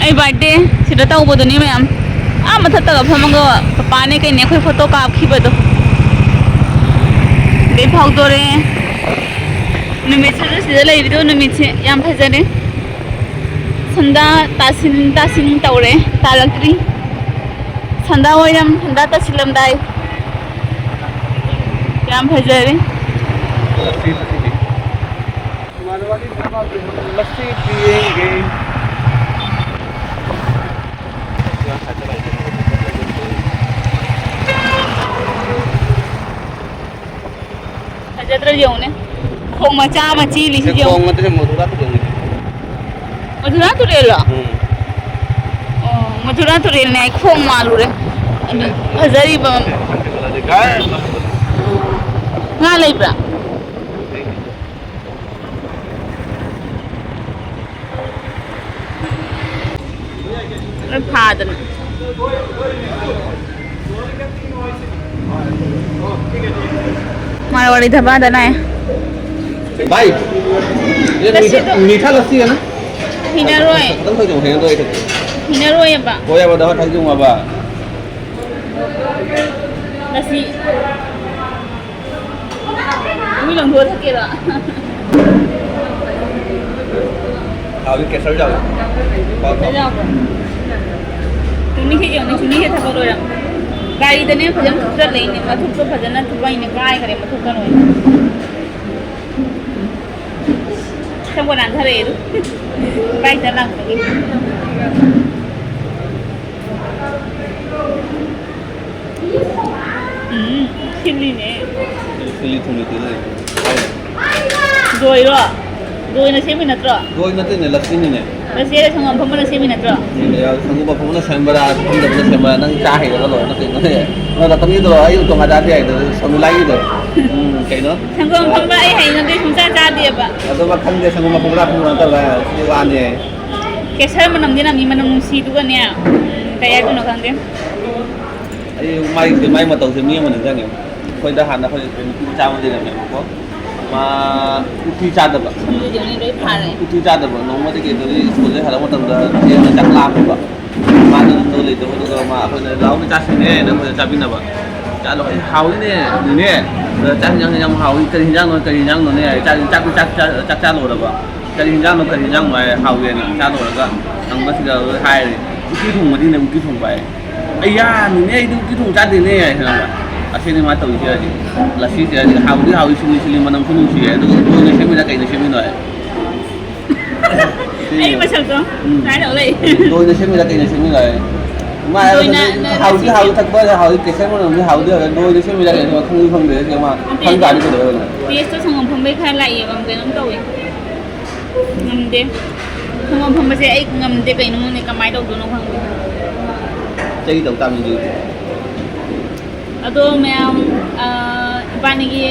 ꯑꯩ birthday ꯁꯤꯗ ꯇꯧꯕꯗꯨꯅꯤ ꯃꯌꯥꯝ꯫ ꯑꯥ ꯃꯊꯛꯇꯒ ꯐꯝꯃꯒ ꯄꯄꯥꯅꯦ ꯀꯩꯅꯦ ꯑꯩꯈꯣꯏ photo ꯀꯥꯞꯈꯤꯕꯗꯣ꯫ ꯑꯗꯩ ꯐꯥꯎꯗꯣꯔꯦ꯫ ꯅꯨꯃꯤꯠꯁꯤꯁꯨ ꯁꯤꯗ ꯂꯩꯕꯗꯣ ꯅꯨꯃꯤꯠꯁꯦ ꯌꯥꯝ ꯐꯖꯔꯦ꯫ ꯁꯟꯗꯥ ꯇꯥꯁꯤꯟ ꯇꯥꯁꯤꯟ ꯇꯧꯔꯦ, ꯇꯥꯔꯛꯇ꯭ꯔꯤ꯫ ꯁꯟꯗꯥ ꯋꯥꯏꯔꯝ, ꯁꯟꯗꯥ ꯇꯥꯁꯤꯜꯂꯝꯗꯥꯏ꯫ ꯌꯥꯝ ꯐꯖꯔꯦ꯫ ꯂꯁꯤ, ꯂꯁꯤ ꯄꯤ꯫ मारवाड़ी ढाबा पे हम लस्सी पियेंगे। ꯐꯖꯗ꯭ꯔꯥ ꯌꯦꯡꯉꯨꯅꯦ, ꯈꯣꯡ ꯃꯆꯥ ꯑꯃ ꯆꯦꯜꯂꯤꯁꯤ ꯁꯤ ꯌꯦꯡꯉꯨ꯫ ꯈꯣꯡ ꯅꯠꯇꯦ, ꯃꯣꯇꯣꯔ ꯇꯣꯡꯉꯤꯅꯦ꯫ ꯃꯊꯨꯔꯥ ꯇꯨꯔꯦꯜꯂꯣ? ꯎꯝ꯫ ꯑꯣ, ꯃꯊꯨꯔꯥ ꯇꯨꯔꯦꯜꯅꯦ ꯍꯥꯏ, ꯈꯣꯡ ꯃꯥꯜꯂꯨꯔꯦ꯫ ꯑꯗꯨ ꯐꯖꯔꯤꯕ꯫ ꯉꯥ ꯂꯩꯕ꯭ꯔꯥ? ꯂꯣꯏ ꯐꯥꯗꯅ꯫ मारवाड़ी ढाबा ꯗꯅꯦ꯫ भाई, ये मीठा, मीठा लस्सी है ना? ꯍꯩꯅꯔꯣꯏ꯫ ꯈꯤꯇꯪ ꯊꯛꯆꯧ, ꯍꯩꯅꯗꯣ ꯑꯩ ꯊꯛꯀꯦ꯫ ꯍꯩꯅꯔꯣꯏꯕ꯫ ꯍꯣꯏ ꯍꯥꯏꯕ, ꯅꯪ ꯊꯛꯆꯧ ꯍꯥꯏꯕ꯫ ꯂꯁꯤ꯫ ꯃꯤ ꯂꯪꯊꯣꯛꯑ ꯊꯛꯀꯦꯔꯣ? ꯍꯥꯎꯏ, ꯀꯦꯁꯔ ꯌꯥꯎꯏ꯫ ꯀꯦꯁꯔ ꯌꯥꯎꯕ꯭ꯔꯣ? ꯆꯨꯝꯃꯤ ꯁꯤ ꯌꯦꯡꯉꯨꯅꯦ, ꯆꯨꯝꯃꯤ ꯁꯤ ꯊꯕꯛ ꯂꯣꯏꯔꯝ꯫ ꯒꯥꯔꯤꯗꯅꯦ ꯐꯖꯅ ꯊꯨꯞꯆꯜꯂꯛꯏꯅꯦ, ꯃꯊꯨꯞꯇꯣ ꯐꯖꯅ ꯊꯨꯞꯄꯛꯏꯅꯦ, ꯀꯥꯏꯈ꯭ꯔꯦ ꯃꯊꯨꯞꯇ ꯂꯣꯏꯅ꯫ ꯁꯝꯒ ꯅꯥꯟꯊꯔꯛꯑꯦ ꯑꯗꯨ꯫ ꯕꯥꯏꯛꯇ ꯂꯥꯛꯄꯒꯤ꯫ ꯎꯝ, ꯁꯤꯜꯂꯤꯅꯦ꯫ ꯁꯤꯜꯂꯤ ꯊꯨꯝꯂꯤ ꯇꯧ ꯂꯩꯔꯦ꯫ ꯗꯣꯏꯔꯣ? ꯗꯣꯏꯅ ꯁꯦꯝꯃꯤ ꯅꯠꯇ꯭ꯔꯣ? ꯗꯣꯏ ꯅꯠꯇꯦꯅꯦ, ꯂꯁꯤꯅꯤꯅꯦ꯫ ꯂꯁꯤ ꯍꯥꯏꯔ ꯁꯪꯒꯣꯝ ꯑꯐꯝꯕꯅ ꯁꯦꯝꯃꯤ ꯅꯠꯇ꯭ꯔꯣ? ꯎꯝ, ꯌꯥ, ꯁꯪꯒꯣꯝ ꯑꯐꯝꯕꯅ ꯁꯦꯝꯕ꯭ꯔꯥ, ꯑꯐꯝꯗꯕꯅ ꯁꯦꯝꯕ꯭ꯔꯥ, ꯅꯪ ꯆꯥ ꯍꯩꯔꯒ ꯂꯣꯏꯔꯦ, ꯀꯩꯅꯣꯅꯦ꯫ ꯅꯪ ꯉꯥꯛꯇꯪꯒꯤꯗꯣ ꯑꯩ ꯇꯣꯉꯥꯟ ꯆꯥꯗꯦ ꯍꯥꯏꯗꯣ, ꯁꯪꯒꯨꯂꯥꯒꯤꯗꯣ꯫ ꯎꯝ, ꯀꯩꯅꯣ? ꯁꯪꯒꯣꯝ ꯑꯐꯝꯕ ꯑꯩ ꯍꯩꯅꯗꯦ, ꯁꯨꯡꯆꯥ ꯆꯥꯗꯦꯕ꯫ ꯑꯗꯨꯃ ꯈꯪꯗꯦ, ꯁꯪꯒꯣꯝ ꯑꯐꯝꯕ꯭ꯔꯥ ꯑꯐꯝꯗꯕ꯭ꯔꯥ ꯇꯧꯔꯦ, ꯁꯤ ꯋꯥꯅꯤ꯫ ꯀꯦꯁꯔ ꯃꯅꯝꯗꯤ ꯅꯝꯃꯤ, ꯃꯅꯝ ꯅꯨꯡꯁꯤꯗꯨꯒꯅꯦ, ꯎꯝ, ꯀꯩ ꯍꯥꯏꯗꯣꯏꯅꯣ ꯈꯪꯗꯦ꯫ ꯑꯩ ꯃꯥꯏꯁꯦ, ꯃꯥꯏ ꯃꯇꯧꯁꯦ ꯃꯤ ꯑꯃ ꯅꯤꯡꯁꯤꯡꯉꯦ꯫ ꯑꯩꯈꯣꯏꯗ ꯍꯥꯟꯅ ꯑꯩꯈꯣꯏ ꯅꯨꯄꯤ ꯃꯆꯥ ꯑꯃ ꯂꯩꯔꯝꯃꯦꯕꯀꯣ꯫ ꯃꯥ ꯎꯇꯤ ꯆꯥꯗꯕ꯫ ꯁꯝꯗꯨꯗꯤ ꯂꯣꯏ ꯐꯥꯔꯦ꯫ ꯎꯇꯤ ꯆꯥꯗꯕ꯫ ꯅꯣꯡꯃꯗꯤ ꯀꯩꯗꯧꯔꯤ, ꯁ꯭ꯀꯨꯜꯗꯒꯤ ꯍꯜꯂꯛꯄ ꯃꯇꯝꯗ ꯊꯦꯡꯅ ꯆꯥꯛ ꯂꯥꯝꯃꯦꯕ꯫ ꯃꯥꯗꯣ ꯌꯨꯝꯗ ꯂꯩꯇꯕꯗꯨꯗ ꯃꯥ ꯑꯩꯈꯣꯏꯅ "ꯂꯥꯛꯑꯣꯅꯦ ꯆꯥꯁꯤꯅꯦꯅ" ꯑꯩꯈꯣꯏꯅ ꯆꯥꯃꯤꯟꯅꯕ꯫ ꯆꯥꯂꯣ, "ꯑꯩ ꯍꯥꯎꯏꯅꯦ, ꯅꯦꯅꯦ꯫ ꯑꯗ ꯆꯥꯛ ꯍꯤꯟꯖꯥꯡ ꯌꯥꯝ ꯍꯥꯎꯏ꯫ ꯀꯔꯤ ꯍꯤꯟꯖꯥꯡꯅꯣ, ꯀꯔꯤ ꯍꯤꯟꯖꯥꯡꯅꯣꯅꯦ?" ꯆꯥꯛ, ꯆꯥꯛ, ꯆꯥꯛ, ꯆꯥꯛ, ꯆꯥꯛ ꯆꯥ ꯂꯣꯏꯔꯕ꯫ "ꯀꯔꯤ ꯍꯤꯟꯖꯥꯡꯅꯣ, ꯀꯔꯤ ꯍꯤꯟꯖꯥꯡꯅꯣ?" ꯍꯥꯏ, "ꯍꯥꯎꯏꯅ" ꯆꯥ ꯂꯣꯏꯔꯒ ꯍꯪꯕꯁꯤꯗ ꯍꯥꯏꯔꯦ, "ꯎꯇꯤ ꯊꯣꯡꯕꯅꯤꯅꯦ, ꯎꯇꯤ ꯊꯣꯡꯕ" ꯍꯥꯏ꯫ "ꯑꯩꯌꯥ, ꯅꯦꯅꯦ, ꯑꯩꯗꯤ ꯎꯇꯤ ꯊꯣꯡ ꯆꯥꯗꯦꯅꯦ" ꯍꯥꯏ, ꯈꯪꯉꯕ? ꯑꯁꯤꯅꯤ ꯃꯥ ꯇꯧꯔꯤꯁꯦ ꯍꯧꯖꯤꯛ꯫ ꯂꯁꯤꯁꯦ ꯍꯧꯖꯤꯛ ꯍꯥꯎꯗꯤ ꯍꯥꯎꯏ, ꯁꯤꯂꯤ ꯁꯤꯂꯤ ꯃꯅꯝꯁꯨ ꯅꯨꯡꯁꯤꯌꯦ, ꯑꯗꯨꯒ ꯂꯣꯏꯅ ꯁꯦꯝꯃꯤꯔ ꯀꯩꯅ ꯁꯦꯝꯃꯤꯅꯣ ꯍꯥꯏ꯫ ꯑꯩ ꯃꯁꯛꯇꯣ ꯎꯝ꯫ ꯁꯨꯃꯥꯏꯅ ꯇꯧ ꯂꯩ꯫ ꯂꯣꯏꯅ ꯁꯦꯝꯃꯤꯔ ꯀꯩꯅ ꯁꯦꯝꯃꯤꯅꯣ ꯍꯥꯏ꯫ ꯃꯥ ꯂꯣꯏꯅ ꯍꯥꯏꯕꯗꯤ ꯅ-, ꯍꯥꯎꯗꯤ ꯅꯁꯤꯁꯦ ꯍꯥꯎꯏ, ꯊꯛꯄ ꯍꯥꯎꯏ, ꯀꯦꯁꯔ ꯃꯅꯝꯗꯤ ꯍꯥꯎꯗꯤ ꯍꯥꯎꯏ, ꯂꯣꯏꯅ ꯁꯦꯝꯃꯤꯔ ꯀꯩꯅꯣ ꯈꯪꯗꯤ ꯈꯪꯗꯦ꯫ ꯑꯩꯁꯦ ꯃꯥ ꯅꯠꯇꯦ, ꯈꯪ ꯇꯥꯔꯗꯤ ꯀꯩꯗꯧꯋꯦꯕ? ꯇꯦꯁꯇꯣ ꯁꯪꯒꯣꯝ ꯐꯝꯕꯩ ꯈꯔ ꯂꯥꯛꯏꯌꯦꯕ, ꯀꯩꯅꯣꯝ ꯇꯧꯋꯦ꯫ ꯉꯝꯗꯦ꯫ ꯁꯪꯒꯣꯝ ꯐꯝꯕꯁꯦ ꯑꯩ ꯉꯝꯗꯦ, ꯀꯩꯅꯣ ꯈꯪꯗꯦ, ꯀꯃꯥꯏꯅ ꯇꯧꯗꯣꯏꯅꯣ ꯈꯪꯗꯦ꯫ ꯆꯩ ꯇꯧ ꯇꯥꯕꯅꯤ ꯑꯗꯨꯗꯤ꯫ ꯑꯗꯣ ꯃꯌꯥꯝ, ꯑ, ꯏꯕꯥꯅꯤꯒꯤ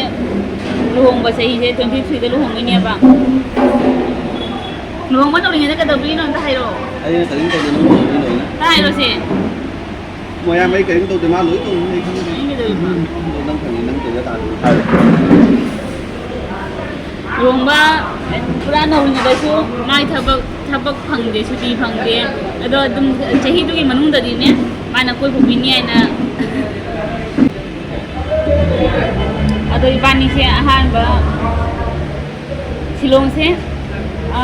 ꯂꯨꯍꯣꯡꯕ ꯆꯍꯤꯁꯦ twenty three ꯗ ꯂꯨꯍꯣꯡꯗꯣꯏꯅꯦꯕ꯫ ꯂꯨꯍꯣꯡꯕ ꯇꯧꯔꯤꯉꯩꯗ ꯀꯩꯗꯧꯕꯤꯔꯤꯅꯣ ꯑꯝꯇ ꯍꯥꯏꯔꯛꯑꯣ꯫ ꯑꯩꯅ ꯀꯔꯤꯝ ꯇꯧꯗꯦ, ꯅꯪ ꯇꯧꯔꯤꯅꯤ ꯂꯣꯏꯅ꯫ ꯑꯝꯇ ꯍꯥꯏꯔꯛꯑꯣꯁꯦ꯫ ꯃꯌꯥꯝ ꯑꯩ ꯀꯔꯤꯝ ꯇꯧꯗꯦ, ꯃꯥ ꯂꯣꯏ ꯇꯧꯔꯤꯅꯤ, ꯑꯩ ꯈꯪꯗꯦ꯫ ꯑꯩ ꯀꯩꯗꯧꯔꯤꯅꯣ? ꯑꯗꯣ ꯅꯪ ꯈꯪꯉꯤ, ꯅꯪ ꯇꯧꯔꯤꯗꯣ ꯇꯥꯗꯦ꯫ ꯍꯥꯏꯔꯣ꯫ ꯂꯨꯍꯣꯡꯕ ꯄꯨꯔꯥ ꯅꯧꯔꯤꯉꯩꯗꯁꯨ ꯃꯥꯏ ꯊꯕꯛ, ꯊꯕꯛ ꯐꯪꯗꯦ, ꯁꯨꯇꯤ ꯐꯪꯗꯦ꯫ ꯑꯗꯣ ꯑꯗꯨꯝ ꯆꯍꯤꯗꯨꯒꯤ ꯃꯅꯨꯡꯗꯗꯤꯅꯦ, ꯃꯥꯅ ꯀꯣꯏ ꯄꯨꯕꯤꯅꯤ ꯍꯥꯏꯅ꯫ ꯑꯗꯣ ꯏꯕꯥꯅꯤꯁꯦ ꯑꯍꯥꯟꯕ ꯁꯤꯂꯣꯡꯁꯦ, ꯑ,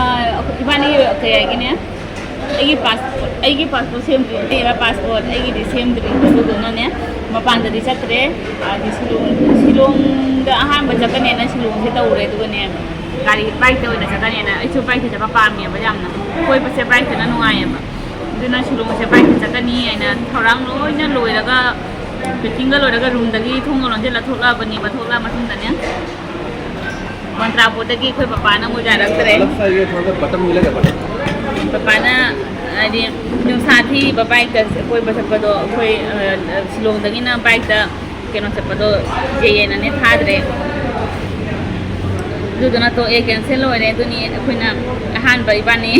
ꯏꯕꯥꯅꯤ ꯀꯩ ꯍꯥꯏꯒꯦꯅꯦ, ꯑꯩꯒꯤ ꯄꯥꯁꯄꯣꯔꯠ, ꯑꯩꯒꯤ ꯄꯥꯁꯄꯣꯔꯠ ꯁꯦꯝꯗ꯭ꯔꯤ, ꯑꯩꯅ ꯄꯥꯁꯄꯣꯔꯠ ꯑꯩꯒꯤꯗꯤ ꯁꯦꯝꯗ꯭ꯔꯤ, ꯑꯗꯨꯗꯨꯅꯅꯦ ꯃꯄꯥꯟꯗꯗꯤ ꯆꯠꯇ꯭ꯔꯦ꯫ ꯑꯗꯤ ꯁꯤꯂꯣꯡ, ꯁꯤꯂꯣꯡꯗ ꯑꯍꯥꯟꯕ ꯆꯠꯀꯅꯦꯅ ꯁꯤꯂꯣꯡꯁꯦ ꯇꯧꯔꯦ, ꯑꯗꯨꯒꯅꯦ ꯒꯥꯔꯤ ꯕꯥꯏꯛꯇ ꯑꯣꯏꯅ ꯆꯠꯀꯅꯦꯅ꯫ ꯑꯩꯁꯨ ꯕꯥꯏꯛꯇ ꯆꯠꯄ ꯄꯥꯝꯃꯦꯕ ꯌꯥꯝꯅ, ꯀꯣꯏꯕꯁꯦ ꯕꯥꯏꯛꯇꯅ ꯅꯨꯡꯉꯥꯏꯌꯦꯕ꯫ ꯑꯗꯨꯅ ꯁꯤꯂꯣꯡꯁꯦ ꯕꯥꯏꯛꯇ ꯆꯠꯀꯅꯤ ꯍꯥꯏꯅ ꯊꯧꯔꯥꯡ ꯂꯣꯏꯅ ꯂꯣꯏꯔꯒ, ꯄꯦꯛꯀꯤꯡꯒ ꯂꯣꯏꯔꯒ ꯔꯨꯝꯗꯒꯤ ꯊꯣꯡꯒ ꯂꯣꯟꯁꯤꯜꯂ ꯊꯣꯛꯂꯛꯑꯕꯅꯦꯕ꯫ ꯊꯣꯛꯂꯛꯑ ꯃꯇꯨꯡꯗꯅꯦ, ꯃꯣꯟꯇ꯭ꯔꯥꯄꯨꯔꯗꯒꯤ ꯑꯩꯈꯣꯏ ꯄꯄꯥꯅ ꯑꯃꯨꯛ ꯌꯥꯔꯛꯇ꯭ꯔꯦ꯫ अलग सा ये थोड़ा सा बटन मिलेगा, बटन। ꯄꯄꯥꯅ ꯍꯥꯏꯗꯤ ꯅꯨꯡꯁꯥ ꯊꯤꯔꯤꯕ ꯕꯥꯏꯛꯇ ꯀꯣꯏꯕ ꯆꯠꯄꯗꯣ ꯑꯩꯈꯣꯏ, ꯑ, ꯁꯤꯂꯣꯡꯗꯒꯤꯅ ꯕꯥꯏꯛꯇ ꯀꯩꯅꯣ ꯆꯠꯄꯗꯣ ꯀꯤꯖꯩꯌꯦꯅꯅꯦ ꯊꯥꯗ꯭ꯔꯦ꯫ ꯑꯗꯨꯗꯨꯅ ꯇꯣꯛꯑꯦ, ꯀꯦꯟꯁꯦꯜ ꯑꯣꯏꯔꯦ꯫ ꯑꯗꯨꯅꯤ ꯑꯩꯈꯣꯏꯅ ꯑꯍꯥꯟꯕ ꯏꯕꯥꯅꯤ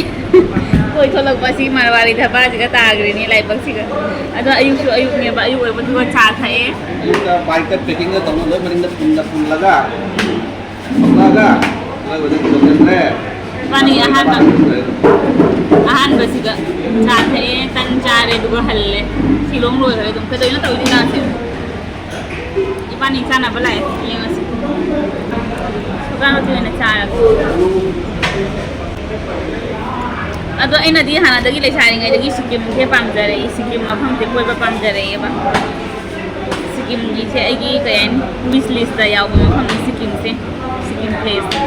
ꯀꯣꯏ ꯊꯣꯛꯂꯛꯄ ꯑꯁꯤ ꯃꯥꯔꯋꯥꯔꯤ ꯙꯕꯥꯁꯤꯒ ꯇꯥꯈ꯭ꯔꯤꯅꯤ ꯂꯥꯏꯕꯛꯁꯤꯒ꯫ ꯑꯗꯣ ꯑꯌꯨꯛꯁꯨ ꯑꯌꯨꯛꯅꯦꯕ, ꯑꯌꯨꯛ ꯑꯣꯏꯕꯗꯨꯒ ꯆꯥ ꯊꯛꯑꯦ꯫ ꯑꯌꯨꯛꯇ ꯕꯥꯏꯛꯇ ꯄꯦꯛꯀꯤꯡꯒ ꯇꯧꯅ ꯂꯣꯏ ꯃꯅꯤꯡꯗ ꯄꯨꯜꯂ ꯄꯨꯜꯂꯒ ꯊꯣꯛꯂꯛꯑꯒ ꯑꯗꯨꯒ ꯍꯧꯖꯤꯛ ꯌꯧꯁꯤꯟꯈ꯭ꯔꯦ꯫ ꯏꯕꯥꯅꯤ ꯑꯍꯥꯟꯕ, ꯑꯍꯥꯟꯕꯁꯤꯒ ꯆꯥ ꯊꯛꯑꯦ, ꯇꯟ ꯆꯥꯔꯦ, ꯑꯗꯨꯒ ꯍꯜꯂꯦ꯫ ꯁꯤꯂꯣꯡ ꯂꯣꯏꯈ꯭ꯔꯦ ꯑꯗꯨꯝ꯫ ꯀꯩꯗꯧꯔꯤꯅꯣ ꯇꯧꯔꯤꯁꯤ ꯀꯥꯟꯁꯦ? ꯏꯕꯥꯅꯤ ꯆꯥꯅꯕ ꯂꯥꯛꯑꯦ, ꯌꯦꯡꯉꯁꯤ꯫ ꯁꯨꯒꯥ ꯔꯣꯇꯤ ꯑꯣꯏꯅ ꯆꯥꯔꯒꯦ꯫ ꯑꯗꯣ ꯑꯩꯅꯗꯤ ꯍꯥꯟꯅꯗꯒꯤ ꯂꯩꯁꯥꯔꯤꯉꯩꯗꯒꯤ ꯁꯤꯀꯤꯝꯁꯦ ꯄꯥꯝꯖꯔꯛꯏ, ꯁꯤꯀꯤꯝ ꯃꯐꯝꯁꯦ ꯀꯣꯏꯕ ꯄꯥꯝꯖꯔꯛꯑꯦꯕ꯫ ꯁꯤꯀꯤꯝꯒꯤꯁꯦ ꯑꯩꯒꯤ ꯀꯩ ꯍꯥꯏꯅꯤ, ꯋꯤꯁ ꯂꯤꯁꯇ ꯌꯥꯎꯕ ꯃꯐꯝꯅꯤ ꯁꯤꯀꯤꯝꯁꯦ, ꯁꯤꯀꯤꯝ ꯄ꯭ꯂꯦꯁ꯫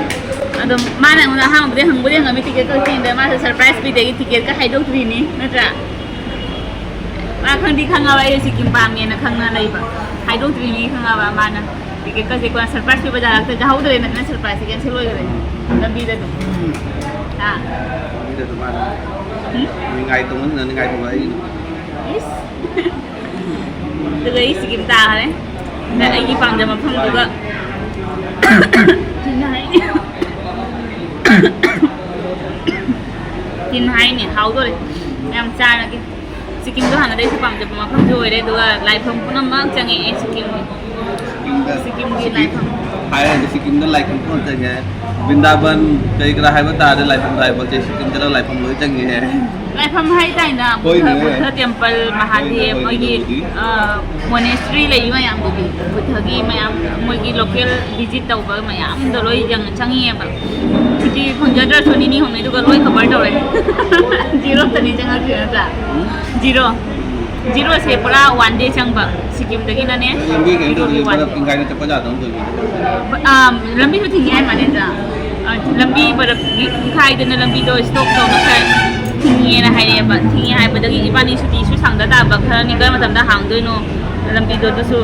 ꯑꯗꯣ ꯃꯥꯅ ꯑꯩꯉꯣꯟꯗ ꯑꯍꯥꯟꯕꯗꯤ ꯍꯪꯕꯨꯗꯤ ꯍꯪꯉꯝꯃꯤ ꯇꯤꯀꯦꯠ ꯀꯛꯁꯤꯡꯗ, ꯃꯥꯁꯨ ꯁꯔꯄ꯭ꯔꯥꯏꯁ ꯄꯤꯗꯦ, ꯑꯩꯒꯤ ꯇꯤꯀꯦꯠꯀ ꯍꯥꯏꯗꯣꯛꯇ꯭ꯔꯤꯅꯤ ꯅꯠꯇ꯭ꯔꯥ? ꯃꯥ ꯈꯪꯗꯤ ꯈꯪꯉꯕ ꯑꯩ ꯁꯤꯀꯤꯝ ꯄꯥꯝꯃꯦꯅ ꯈꯪꯅ ꯂꯩꯕ, ꯍꯥꯏꯗꯣꯛꯇ꯭ꯔꯤꯅꯤ ꯈꯪꯉꯕ ꯃꯥꯅ꯫ ꯇꯤꯀꯦꯠꯀꯁꯦ ꯀꯣꯟꯅ ꯁꯔꯄ꯭ꯔꯥꯏꯁ ꯄꯤꯕ ꯖꯥꯠꯂꯛꯇ ꯇꯥꯍꯧꯗ꯭ꯔꯦꯅ ꯁꯔꯄ꯭ꯔꯥꯏꯁꯁꯦ ꯀꯦꯟꯁꯦꯜ ꯑꯣꯏꯈ꯭ꯔꯦ ꯂꯝꯕꯤꯗ ꯑꯗꯨꯝ꯫ ꯍꯥ? ꯃꯤꯗꯁꯨ ꯃꯥꯅ ꯎꯝ? ꯅꯤꯡꯉꯥꯏ ꯇꯧꯃꯟꯗꯅ ꯅꯤꯡꯉꯥꯏ ꯇꯧꯕ ꯑꯩ꯫ ꯏꯁ꯫ ꯑꯗꯨꯒ ꯑꯩ ꯁꯤꯀꯤꯝ ꯇꯥꯈ꯭ꯔꯦ꯫ ꯑꯗ ꯑꯩꯒꯤ ꯄꯥꯝꯖꯕ ꯃꯐꯝꯗꯨꯒ ꯇꯤꯟ ꯍꯥꯏꯅꯤ꯫ ꯇꯤꯟ ꯍꯥꯏꯅꯤ, ꯍꯥꯎꯗꯣꯔꯦ꯫ ꯌꯥꯝ ꯆꯥꯔꯒꯦ꯫ ꯁꯤꯀꯤꯝꯗꯣ ꯍꯥꯟꯅꯗꯩꯁꯨ ꯄꯥꯝꯖꯕ ꯃꯐꯝꯁꯨ ꯑꯣꯏꯔꯦ, ꯑꯗꯨꯒ ꯂꯥꯏꯐꯝ ꯄꯨꯝꯅꯃꯛ ꯆꯪꯉꯛꯑꯦ ꯁꯤꯀꯤꯝꯒꯤ꯫ ꯁꯤꯀꯤꯝꯗ ꯁꯤꯀꯤꯝꯒꯤ ꯁꯤꯀꯤꯝ ꯂꯥꯏꯐꯝ꯫ ꯍꯥꯏꯔꯗꯤ ꯁꯤꯀꯤꯝꯗ ꯂꯥꯏꯐꯝ ꯄꯨꯝꯅꯃꯛ ꯆꯪꯉꯦ꯫ ꯕ꯭ꯔꯤꯟꯗꯥꯕꯟ ꯀꯔꯤ ꯀꯔꯥ ꯍꯥꯏꯕ ꯇꯥꯔꯗꯤ ꯂꯥꯏꯐꯝ ꯍꯥꯏꯕ ꯄꯣꯠꯁꯦ ꯁꯤꯀꯤꯝꯗ ꯂꯥꯏꯐꯝ ꯂꯣꯏ ꯆꯪꯉꯦ꯫ ꯂꯥꯏꯐꯝ ꯍꯥꯏ ꯇꯥꯏꯅ ꯕꯨꯙ, ꯍꯣꯏꯅꯦ꯫ ꯕꯨꯙ ꯇꯦꯝꯄꯜ, ꯍꯣꯏꯅꯦ, ꯃꯍꯥꯗꯦꯕ, ꯍꯣꯏꯅꯦ, ꯃꯣꯏꯒꯤ, ꯑꯗꯨꯕꯨꯗꯤ꯫ ꯑ, ꯃꯣꯅꯦꯁꯇ꯭ꯔꯤ ꯂꯩꯕ ꯃꯌꯥꯝꯗꯨꯗꯤ, ꯕꯨꯙꯒꯤ ꯃꯌꯥꯝ, ꯃꯣꯏꯒꯤ ꯂꯣꯀꯦꯜ ꯚꯤꯖꯤꯠ ꯇꯧꯕ ꯃꯌꯥꯝꯗꯣ ꯂꯣꯏ ꯌꯦꯡ-, ꯆꯪꯉꯛꯑꯦꯕ꯫ ꯁꯨꯇꯤ ꯐꯪꯖꯗ꯭ꯔꯁꯨ ꯅꯤꯅꯤ ꯍꯨꯝꯅꯤꯗꯨꯒ ꯂꯣꯏ ꯀꯚꯔ ꯇꯧꯔꯦ꯫ ꯖꯤꯔꯣ ꯇꯅꯤ ꯆꯪꯉꯛꯇ꯭ꯔꯤ ꯅꯠꯇ꯭ꯔꯥ? ꯎꯝ꯫ ꯖꯤꯔꯣ꯫ ꯖꯤꯔꯣꯁꯦ ꯄꯨꯔꯥ ꯋꯥꯟ ꯗꯦ ꯆꯪꯕ꯫ ꯁꯤꯀꯤꯝꯗꯒꯤꯅꯅꯦ, ꯂꯝꯕꯤ ꯀꯩꯅꯣ ꯖꯤꯔꯣꯒꯤ ꯇꯧꯔꯗꯤ ꯋꯥꯟ ꯄꯨꯂꯞ ꯗꯦ꯫ ꯇꯤꯡꯈꯥꯏꯅ ꯆꯠꯄ ꯌꯥꯗꯧꯅ ꯇꯧꯔꯤꯅꯦ꯫ ꯑꯥ, ꯂꯝꯕꯤꯁꯨ ꯊꯤꯡꯉꯦ ꯍꯥꯏ ꯃꯥꯅꯦꯗ꯫ ꯑꯥ, ꯂꯝꯕꯤ ꯄꯨꯂꯞ ꯇꯤꯡꯈꯥꯏꯗꯅ ꯂꯝꯕꯤꯗꯣ ꯁ꯭ꯇꯣꯞ ꯇꯧꯅ ꯈꯔ ꯊꯤꯡꯉꯦꯅ ꯍꯥꯏꯔꯛꯑꯦꯕ꯫ ꯊꯤꯡꯉꯦ ꯍꯥꯏꯕꯗꯒꯤ ꯏꯕꯥꯅꯤ ꯁꯨꯇꯤꯁꯨ ꯁꯪꯗ ꯇꯥꯕ, ꯈꯔꯅꯤ ꯀꯔꯝꯕ ꯃꯇꯝꯗ ꯍꯥꯡꯗꯣꯏꯅꯣ ꯂꯝꯕꯤꯗꯣ, ꯑꯗꯨꯁꯨ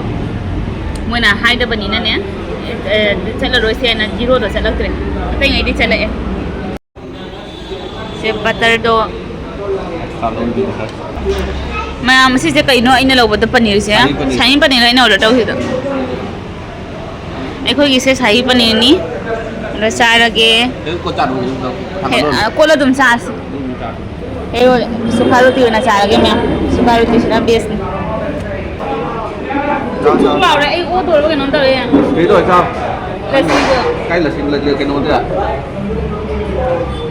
ꯃꯣꯏꯅ ꯍꯥꯏꯗꯕꯅꯤꯅꯅꯦ, ꯑꯦ, ꯆꯠꯂꯔꯣꯏꯁꯦꯅ ꯖꯤꯔꯣꯗꯣ ꯆꯠꯂꯛꯇ꯭ꯔꯦ꯫ ꯑꯇꯩꯉꯩꯗꯤ ꯆꯠꯂꯛꯑꯦ꯫ ꯁꯦ ꯕꯇꯔꯗꯣ꯫ ꯃꯌꯥꯝ, ꯁꯤꯁꯦ ꯀꯩꯅꯣ ꯑꯩꯅ ꯂꯧꯕꯗ ꯄꯅꯤꯔꯁꯦ? ꯁꯥꯍꯤ ꯄꯅꯤꯔ꯫ ꯁꯥꯍꯤ ꯄꯅꯤꯔ ꯑꯩꯅ ꯑꯣꯔꯗꯔ ꯇꯧꯈꯤꯕꯗꯣ꯫ ꯑꯩꯈꯣꯏꯒꯤꯁꯦ ꯁꯥꯍꯤ ꯄꯅꯤꯔꯅꯤ꯫ ꯑꯗ ꯆꯥꯔꯒꯦ꯫ ꯍꯦ, ꯀꯣꯠꯂ ꯑꯗꯨꯝ ꯆꯥꯁꯤ꯫ ꯍꯦꯔꯣ, ꯁꯨꯈꯥ ꯔꯣꯇꯤ ꯑꯣꯏꯅ ꯆꯥꯔꯒꯦ ꯃꯌꯥꯝ꯫ ꯁꯨꯈꯥ ꯔꯣꯇꯤꯁꯤꯅ ꯕꯦꯁꯅꯤ꯫ ꯆꯥꯎ, ꯆꯥꯎ꯫ ꯊꯨꯝ ꯂꯥꯎꯔꯦ, ꯑꯩ ꯑꯣꯗꯣꯏꯔꯕ ꯀꯩꯅꯣꯝ ꯇꯧꯔꯦ ꯌꯥꯝ꯫ ꯀꯩꯅꯣ ꯇꯧꯔꯦ, ꯆꯥꯎ꯫ ꯂꯁꯤꯗꯣ꯫ ꯀꯥꯏ ꯂꯁꯤ? ꯂꯁꯤ ꯀꯩꯅꯣꯗ?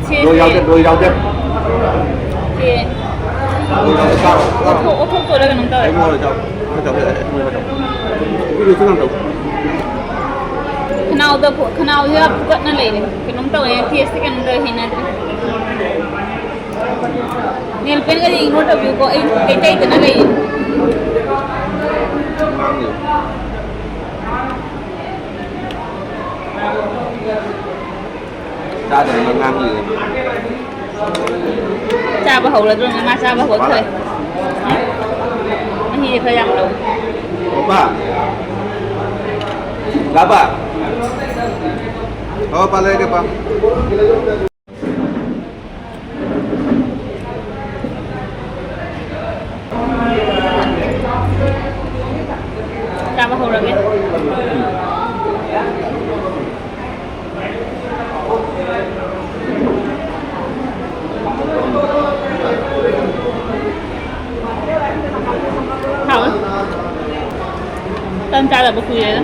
ꯁꯦ, ꯂꯣꯏ ꯁꯦ꯫ ꯌꯥꯎꯗꯦ, ꯂꯣꯏ ꯌꯥꯎꯗꯦ꯫ ꯁꯦ꯫ ꯂꯣꯏ ꯌꯥꯎꯗꯦ, ꯆꯥꯎ, ꯆꯥꯎ꯫ ꯑꯣꯊꯣꯛ-, ꯑꯣꯊꯣꯛꯇꯣꯏꯔ ꯀꯩꯅꯣꯝ ꯇꯧꯔꯦ꯫ ꯑꯩ ꯃꯉꯣꯟꯗ ꯆꯥꯎ꯫ ꯈꯔ ꯆꯥꯎ, ꯑꯩ ꯃꯉꯣꯟꯗ ꯆꯥꯎ꯫ ꯅꯨꯄꯤꯗꯨꯁꯨ ꯅꯪ ꯇꯧ꯫ ꯈꯅꯥꯎꯗ ꯐꯨ-, ꯈꯅꯥꯎꯁꯦ ꯌꯥꯝ ꯐꯨꯒꯠꯅ ꯂꯩꯔꯦ꯫ ꯀꯩꯅꯣꯝ ꯇꯧꯔꯦ, ꯇꯦꯁꯇꯤ ꯀꯩꯅꯣꯝ ꯇꯧꯔꯦ, ꯍꯩꯅꯗ꯭ꯔꯦ꯫ ꯅꯦꯜ ꯄꯦꯟꯒꯁꯦ ꯏꯒꯅꯣꯔ ꯇꯧꯕꯤꯌꯨꯀꯣ, ꯑꯩ ꯀꯩꯇꯩꯗꯅ ꯂꯩꯌꯦ꯫ ꯆꯥꯗꯕꯅ ꯉꯥꯡꯂꯤꯔꯦ꯫ ꯆꯥꯕ ꯍꯧꯔꯗ꯭ꯔꯣ? ꯉꯥ ꯆꯥꯕ ꯍꯧꯔꯛꯈ꯭ꯔꯦ꯫ ꯃꯍꯤꯁꯦ ꯈꯔ ꯌꯥꯝ ꯂꯧ꯫ ꯄꯥ꯫ ꯂꯥꯕ꯫ ꯑꯣ, ꯄꯥ, ꯂꯩꯔꯦ, ꯄꯥ꯫ ꯆꯥꯕ ꯍꯧꯔꯒꯦ꯫ ꯍꯥꯎꯋꯦ꯫ ꯇꯟ ꯆꯥꯗꯕ ꯀꯨꯏꯔꯦꯗ꯫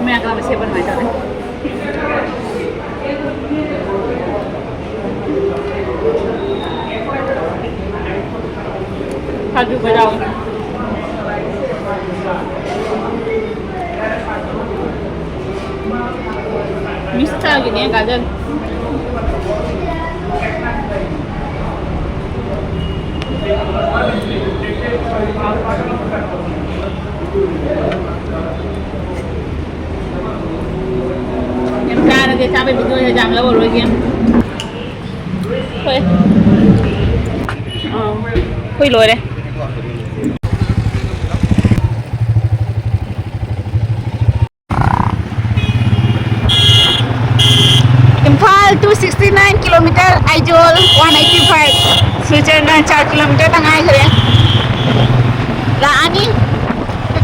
ꯃꯌꯥꯝ ꯀꯥꯕ ꯁꯦꯝꯕ ꯑꯗꯨꯃꯥꯏꯅ ꯇꯧꯔꯦ꯫ ꯀꯥꯖꯨ ꯕꯗꯥꯝ꯫ ꯃꯤꯁ ꯊꯥꯒꯤꯅꯦ ꯒꯥꯖꯔ꯫ ꯌꯥꯝ ꯆꯥꯔꯒꯦ, ꯆꯥꯕꯩ video ꯁꯦ ꯌꯥꯝ ꯂꯧꯔꯔꯣꯏꯒꯦ꯫ ꯍꯣꯏ꯫ ꯑꯥ, ꯍꯣꯏ, ꯂꯣꯏꯔꯦ꯫ Imphal two sixty nine kilometer, Aizawl one eighty five, ꯁꯤꯜꯆꯔꯅ ꯆꯥꯔ ꯀꯤꯂꯣꯃꯤꯇꯔꯗ ꯉꯥꯏꯈ꯭ꯔꯦ꯫ ꯂꯥꯛꯑꯅꯤ꯫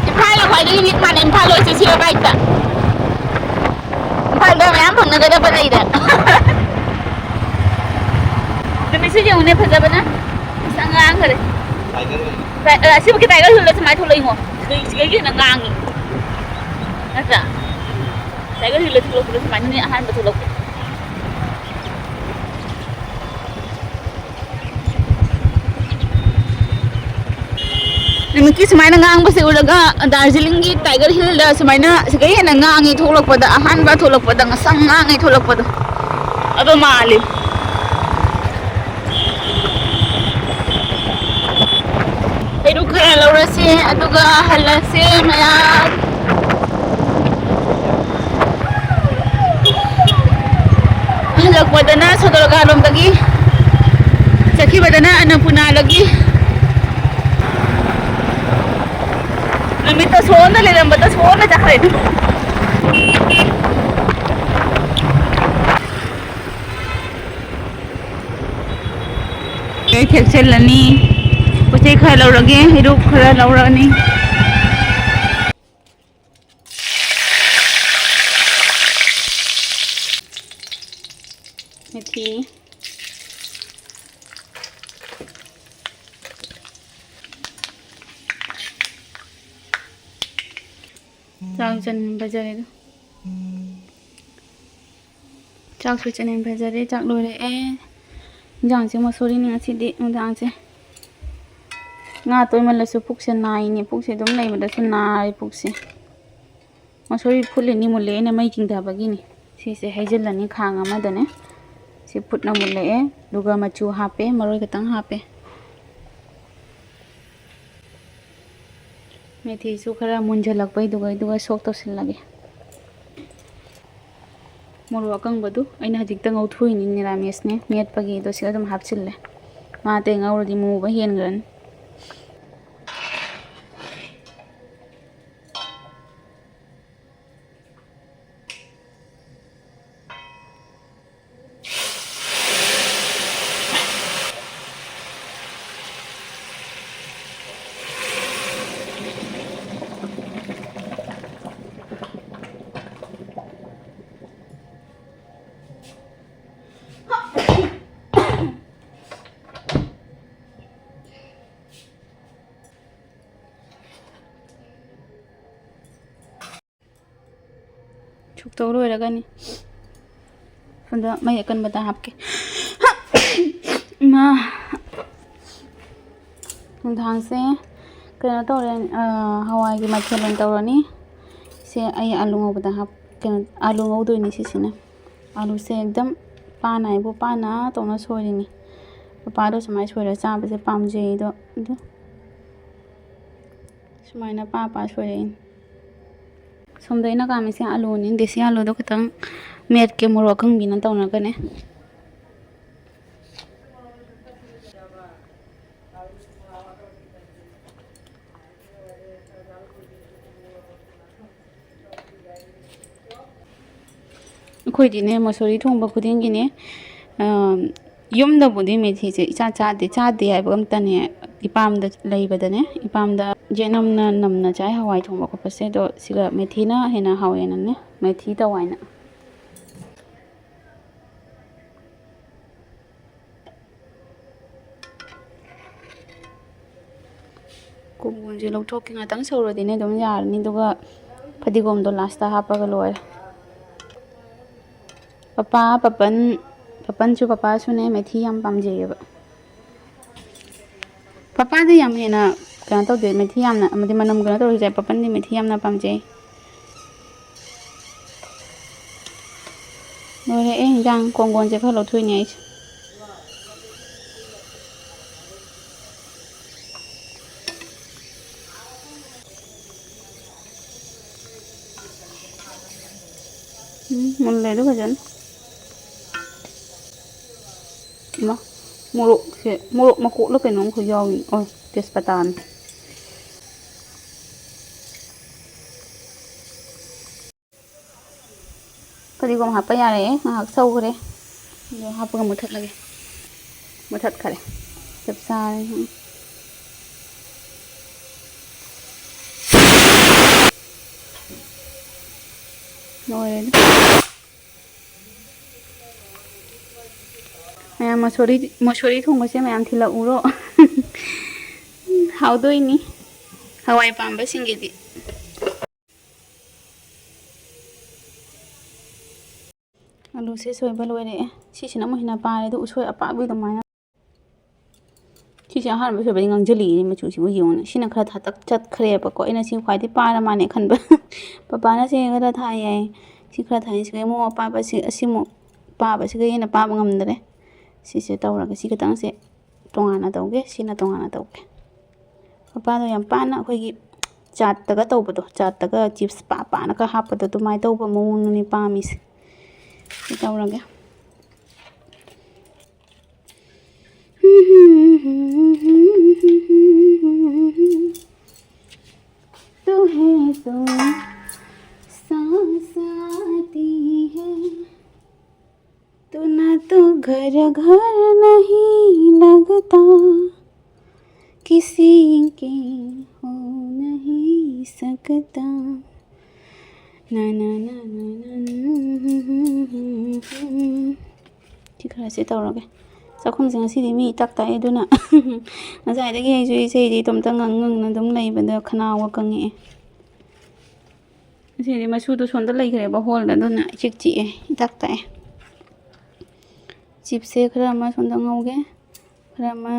ꯏꯝꯐꯥꯜꯒ ꯈ꯭ꯋꯥꯏꯗꯒꯤ ꯅꯛꯄꯅꯦ, ꯏꯝꯐꯥꯜ ꯑꯣꯏꯔꯁꯨ ꯁꯤꯔꯣꯏ ꯕꯥꯏꯛꯇ꯫ ꯏꯝꯐꯥꯜꯗ ꯃꯌꯥꯝ ꯐꯪꯅꯒꯗꯕ ꯂꯩꯔꯦ꯫ ꯅꯨꯃꯤꯠꯁꯨ ꯌꯦꯡꯉꯨꯅꯦ ꯐꯖꯕꯅ꯫ ꯑꯁ, ꯉꯥꯡꯈꯔꯦ꯫ Tiger hill. ꯇꯥꯏ-, ꯑ, ꯑꯁꯤꯃꯛꯀꯤ ꯇꯥꯏꯒꯔ ꯍꯤꯜꯗ ꯁꯨꯃꯥꯏꯅ ꯊꯣꯛꯂꯛꯏꯉꯣ꯫ ꯁꯤꯗꯩ, ꯁꯤꯗꯒꯤ ꯍꯦꯟꯅ ꯉꯥꯡꯉꯤ꯫ ꯅꯠꯇ꯭ꯔꯥ? Tiger Hill ꯊꯣꯛꯂꯛꯄꯗ ꯁꯨꯃꯥꯏꯅꯅꯦ ꯑꯍꯥꯟꯕ ꯊꯣꯛꯂꯛꯄ꯫ ꯅꯨꯃꯤꯠꯀꯤ ꯁꯨꯃꯥꯏꯅ ꯉꯥꯡꯕꯁꯦ ꯎꯔꯒ ꯗꯥꯔꯖꯤꯂꯤꯡꯒꯤ Tiger Hillꯗ ꯁꯨꯃꯥꯏꯅ ꯁꯤꯗꯩ ꯍꯦꯟꯅ ꯉꯥꯡꯉꯤ ꯊꯣꯛꯂꯛꯄꯗ, ꯑꯍꯥꯟꯕ ꯊꯣꯛꯂꯛꯄꯗ ꯉꯁꯪ ꯉꯥꯡꯉꯤ ꯊꯣꯛꯂꯛꯄꯗꯣ ꯑꯗꯣ ꯃꯥꯜꯂꯤ꯫ ꯍꯩꯔꯨꯛ ꯈꯔ ꯂꯧꯔꯁꯦ, ꯑꯗꯨꯒ ꯍꯜꯂꯁꯦ ꯃꯌꯥꯝ꯫ ꯍꯜꯂꯛꯄꯗꯅ ꯁꯣꯗꯣꯔꯒꯥꯔꯣꯝꯗꯒꯤ, ꯆꯠꯈꯤꯕꯗꯅ ꯑꯟꯅꯄꯨꯔꯅꯥꯗꯒꯤ꯫ ꯅꯨꯃꯤꯠꯇꯣ ꯁꯣꯟꯅ ꯂꯩꯔꯝꯕꯗꯣ ꯁꯣꯟꯅ ꯆꯠꯈ꯭ꯔꯦ꯫ ꯀꯩ ꯊꯦꯛꯆꯜꯂꯅꯤ꯫ ꯄꯣꯠ ꯆꯩ ꯈꯔ ꯂꯧꯔꯒꯦ, ꯍꯩꯔꯨꯛ ꯈꯔ ꯂꯧꯔꯛꯑꯅꯤ꯫ ꯃꯦꯊꯤ꯫ ꯆꯥꯛ ꯆꯟꯕ ꯐꯖꯔꯦ ꯑꯗꯣ꯫ ꯆꯥꯛꯁꯨ ꯆꯅꯤꯡ ꯐꯖꯔꯦ, ꯆꯥꯛ ꯂꯣꯏꯔꯛꯑꯦ꯫ ꯏꯟꯖꯥꯡꯁꯦ ꯃꯁꯣꯔꯤꯅꯤ ꯉꯁꯤꯗꯤ ꯅꯨꯡꯗꯥꯡꯁꯦ꯫ ꯉꯥ ꯇꯣꯏꯃꯜꯂꯁꯨ ꯄꯨꯛꯁꯦ ꯅꯥꯏꯅꯦ, ꯄꯨꯛꯁꯦ ꯑꯗꯨꯝ ꯂꯩꯕꯗꯁꯨ ꯅꯥꯔꯦ ꯄꯨꯛꯁꯦ꯫ ꯃꯁꯣꯔꯤ ꯐꯨꯠꯂꯤꯅꯤ ꯃꯨꯜꯂꯦ, ꯑꯩꯅ ꯃꯩ ꯆꯤꯡꯊꯕꯒꯤꯅꯤ꯫ ꯁꯤꯁꯦ ꯍꯩꯖꯤꯜꯂꯅꯤ ꯈꯥꯡ ꯑꯃꯗꯅꯦ꯫ ꯁꯤ ꯐꯨꯠꯅ ꯃꯨꯜꯂꯛꯑꯦ, ꯑꯗꯨꯒ ꯃꯆꯨ ꯍꯥꯞꯄꯦ, ꯃꯔꯣꯏ ꯈꯛꯇꯪ ꯍꯥꯞꯄꯦ꯫ ꯃꯦꯊꯤꯁꯨ ꯈꯔ ꯃꯨꯟꯖꯜꯂꯛꯄꯩꯗꯨꯒ ꯑꯗꯨꯒ ꯁꯣꯛ ꯇꯧꯁꯤꯜꯂꯒꯦ꯫ ꯃꯣꯔꯣꯛ ꯑꯀꯪꯕꯗꯨ ꯑꯩꯅ ꯍꯧꯖꯤꯛꯇ ꯉꯧꯊꯣꯛꯏꯅꯤ, ꯅꯤꯔꯥꯃꯤꯁꯅꯦ ꯃꯦꯠꯄꯒꯤ, ꯑꯗꯣ ꯁꯤꯒ ꯑꯗꯨꯝ ꯍꯥꯞꯆꯤꯜꯂꯦ꯫ ꯃꯥ ꯑꯇꯩ ꯉꯧꯔꯗꯤ ꯃꯨꯕ ꯍꯦꯟꯈ꯭ꯔꯅꯤ꯫ ꯁꯨꯛꯇꯧ ꯂꯣꯏꯔꯒꯅꯤ꯫ ꯁꯣꯝꯗ ꯃꯩ ꯑꯀꯟꯕꯗ ꯍꯥꯞꯀꯦ꯫ ꯏꯃꯥ, ꯅꯨꯡꯗꯥꯡꯁꯦ ꯀꯩꯅꯣ ꯇꯧꯔꯦ, ꯑ, ꯍꯋꯥꯏꯒꯤ ꯃꯊꯦꯜ ꯑꯣꯏꯅ ꯇꯧꯔꯅꯤ꯫ ꯁꯦ ꯑꯩ ꯑꯥꯂꯨ ꯉꯧꯕꯗ ꯍꯥꯞ-, ꯀꯩꯅꯣ, ꯑꯥꯂꯨ ꯉꯧꯗꯣꯏꯅꯤ ꯁꯤꯁꯤꯅ꯫ ꯑꯥꯂꯨꯁꯦ ꯑꯦꯛꯗꯝ ꯄꯥꯅ ꯍꯥꯏꯕꯨ ꯄꯥꯅ ꯇꯧꯅ ꯁꯣꯏꯔꯤꯅꯤ꯫ ꯄꯄꯥꯗꯣ ꯁꯨꯃꯥꯏꯅ ꯁꯣꯏꯔ ꯆꯥꯕꯁꯦ ꯄꯥꯝꯖꯩ ꯑꯗꯣ, ꯑꯗꯨ ꯁꯨꯃꯥꯏꯅ ꯄꯥ ꯄꯥ ꯁꯣꯏꯔꯛꯏꯅꯤ꯫ ꯁꯣꯝꯗ ꯑꯩꯅ ꯀꯥꯝꯃꯤꯁꯦ ꯑꯥꯂꯨꯅꯤ, ꯗꯦꯁꯤ ꯑꯥꯂꯨꯗꯣ ꯈꯤꯇꯪ ꯃꯦꯠꯀꯦ, ꯃꯣꯔꯣꯛ ꯑꯀꯪꯕꯤꯅ ꯇꯧꯅꯒꯅꯦ꯫ ꯑꯩꯈꯣꯏꯗꯤꯅꯦ, ꯃꯁꯣꯔꯤ ꯊꯣꯡꯕ ꯈꯨꯗꯤꯡꯒꯤꯅꯦ, ꯑ, ꯌꯨꯝꯗꯕꯨꯗꯤ ꯃꯦꯊꯤꯁꯦ ꯏꯆꯥ ꯆꯥꯗꯦ, ꯆꯥꯗꯦ ꯍꯥꯏꯕ ꯑꯝꯇꯅꯦ, ꯏꯄꯥꯝꯗ ꯂꯩꯕꯗꯅꯦ, ꯏꯄꯥꯝꯗ ꯌꯦꯅꯝꯅ ꯅꯝꯅ ꯆꯥꯏ ꯍꯋꯥꯏ ꯊꯣꯡꯕ ꯈꯣꯠꯄꯁꯦ꯫ ꯑꯗꯣ ꯁꯤꯒ ꯃꯦꯊꯤꯅ ꯍꯦꯟꯅ ꯍꯥꯎꯋꯦꯅꯅꯦ, ꯃꯦꯊꯤ ꯇꯧ ꯍꯥꯏꯅ꯫ ꯀꯣꯡꯒꯣꯟꯁꯦ ꯂꯧꯊꯣꯛꯀꯦ, ꯉꯥꯛꯇꯪ ꯁꯧꯔꯗꯤꯅꯦ ꯑꯗꯨꯝ ꯌꯥꯔꯅꯤ, ꯑꯗꯨꯒ ꯐꯗꯤꯒꯣꯝꯗꯣ ꯂꯥꯁꯇ ꯍꯥꯞꯄꯒ ꯂꯣꯏꯔꯦ꯫ ꯄꯄꯥ, ꯄꯄꯟ, ꯄꯄꯟꯁꯨ ꯄꯄꯥꯁꯨꯅꯦ ꯃꯦꯊꯤ ꯌꯥꯝ ꯄꯥꯝꯖꯩꯌꯦꯕ꯫ ꯄꯄꯥꯗꯤ ꯌꯥꯝ ꯍꯦꯟꯅ ꯀꯩꯅꯣ ꯇꯧꯗꯦ, ꯃꯦꯊꯤ ꯌꯥꯝꯅ, ꯑꯃꯗꯤ ꯃꯅꯝ ꯀꯩꯅꯣ ꯇꯧꯔꯁꯨ ꯌꯥꯏ, ꯄꯄꯟꯗꯤ ꯃꯦꯊꯤ ꯌꯥꯝꯅ ꯄꯥꯝꯖꯩ꯫ ꯂꯣꯏꯔꯦ, ꯑꯩ ꯏꯟꯖꯥꯡ ꯀꯣꯡꯒꯣꯟꯁꯦ ꯈꯔ ꯂꯧꯊꯣꯛꯏꯅꯦ ꯑꯩꯁꯦ꯫ ꯎꯝ, ꯃꯨꯜꯂꯦ ꯑꯗꯨ ꯐꯖꯅ꯫ ꯏꯃꯥ, ꯃꯣꯔꯣꯛꯁꯦ, ꯃꯣꯔꯣꯛ ꯃꯀꯣꯛꯂ ꯀꯩꯅꯣꯝꯈꯛ ꯌꯥꯎꯏ꯫ ꯑꯣ, ꯇꯦꯖꯄꯇꯥꯅꯤ꯫ ꯐꯗꯤꯒꯣꯝ ꯍꯥꯞꯄ ꯌꯥꯔꯦ, ꯉꯥꯏꯍꯥꯛ ꯁꯧꯈ꯭ꯔꯦ꯫ ꯑꯗꯣ ꯍꯥꯞꯄꯒ ꯃꯨꯊꯠꯂꯒꯦ꯫ ꯃꯨꯊꯠꯈꯔꯦ꯫ ꯆꯞ ꯆꯥꯔꯦ꯫ ꯂꯣꯏꯔꯦ꯫ ꯃꯌꯥꯝ ꯃꯁꯣꯔꯤ, ꯃꯁꯣꯔꯤ ꯊꯣꯡꯕꯁꯦ ꯃꯌꯥꯝ ꯊꯤꯜꯂꯛꯎꯔꯣ꯫ ꯍꯥꯎꯗꯣꯏꯅꯤ ꯍꯋꯥꯏ ꯄꯥꯝꯕꯁꯤꯡꯒꯤꯗꯤ꯫ ꯑꯂꯨꯁꯦ ꯁꯣꯏꯕ ꯂꯣꯏꯔꯦ꯫ ꯁꯤꯁꯤꯅ ꯑꯃꯨꯛ ꯍꯦꯟꯅ ꯄꯥꯔꯦ, ꯑꯗꯣ ꯎꯁꯣꯏ ꯑꯄꯥꯛꯄꯤ ꯑꯗꯨꯃꯥꯏꯅ꯫ ꯁꯤꯁꯦ ꯑꯍꯥꯟꯕ ꯁꯣꯏꯕꯗꯤ ꯉꯥꯡꯁꯤꯜꯂꯛꯏꯅꯦ ꯃꯆꯨꯁꯤꯕꯨ ꯌꯦꯡꯉꯨꯅꯦ꯫ ꯁꯤꯅ ꯈꯔ ꯊꯥꯇꯛ ꯆꯠꯈ꯭ꯔꯦꯕꯀꯣ꯫ ꯑꯩꯅ ꯁꯤ ꯈ꯭ꯋꯥꯏꯗꯒꯤ ꯄꯥꯔ ꯃꯥꯜꯂꯦ ꯈꯟꯕ꯫ ꯄꯄꯥꯅ ꯁꯤ ꯈꯔ ꯊꯥꯏ ꯍꯥꯏ꯫ ꯁꯤ ꯈꯔ ꯊꯥꯏ꯫ ꯁꯤꯒ ꯑꯃꯨꯛ ꯑꯄꯥꯕꯁꯤ, ꯑꯁꯤꯃꯨꯛ ꯄꯥꯕꯁꯤꯒ ꯍꯦꯟꯅ ꯄꯥꯕ ꯉꯝꯗ꯭ꯔꯦ꯫ ꯁꯤꯁꯦ ꯇꯧꯔꯒ ꯁꯤ ꯈꯤꯇꯪꯁꯦ ꯇꯣꯉꯥꯟꯅ ꯇꯧꯒꯦ꯫ ꯁꯤꯅ ꯇꯣꯉꯥꯟꯅ ꯇꯧꯒꯦ꯫ ꯃꯄꯥꯗꯣ ꯌꯥꯝ ꯄꯥꯅ ꯑꯩꯈꯣꯏꯒꯤ ꯆꯥꯠꯇꯒ ꯇꯧꯕꯗꯣ, ꯆꯥꯠꯇꯒ ꯆꯤꯞꯁ ꯄꯥ ꯄꯥꯅꯒ ꯍꯥꯞꯄꯗꯣ, ꯑꯗꯨꯃꯥꯏꯅ ꯇꯧꯕ ꯃꯑꯣꯡꯗꯨꯅꯤ ꯄꯥꯝꯃꯤꯁꯦ꯫ ꯁꯤ ꯇꯧꯔꯒꯦ꯫ तू है तो साथ साथी है, तू ना तो घर घर नहीं लगता, किसी के हो नहीं सकता। ना, ना, ना, ना, ना, ना। ꯁꯤ ꯈꯔꯁꯦ ꯇꯧꯔꯒꯦ꯫ ꯆꯥꯛꯈꯨꯝꯁꯦ ꯉꯁꯤꯗꯤ ꯃꯤ ꯏꯇꯥꯛ ꯇꯥꯛꯑꯦ, ꯑꯗꯨꯅ ꯉꯁꯥꯏꯗꯒꯤ ꯑꯩꯁꯨ ꯏꯁꯩꯁꯦ ꯏꯇꯣꯝꯇ ꯉꯪ ꯉꯪꯅ ꯑꯗꯨꯝ ꯂꯩꯕꯗ ꯈꯅꯥꯎꯒ ꯀꯪꯉꯛꯑꯦ꯫ ꯉꯁꯤꯗꯤ ꯃꯆꯨꯗꯣ ꯁꯣꯝꯗ ꯂꯩꯈ꯭ꯔꯦꯕ ꯍꯣꯜꯗ, ꯑꯗꯨꯅ ꯏꯆꯤꯛ ꯆꯤꯛꯑꯦ, ꯏꯇꯥꯛ ꯇꯥꯛꯑꯦ꯫ ꯆꯤꯞꯁꯁꯦ ꯈꯔ ꯑꯃ ꯁꯣꯝꯗ ꯉꯧꯒꯦ, ꯈꯔ ꯑꯃ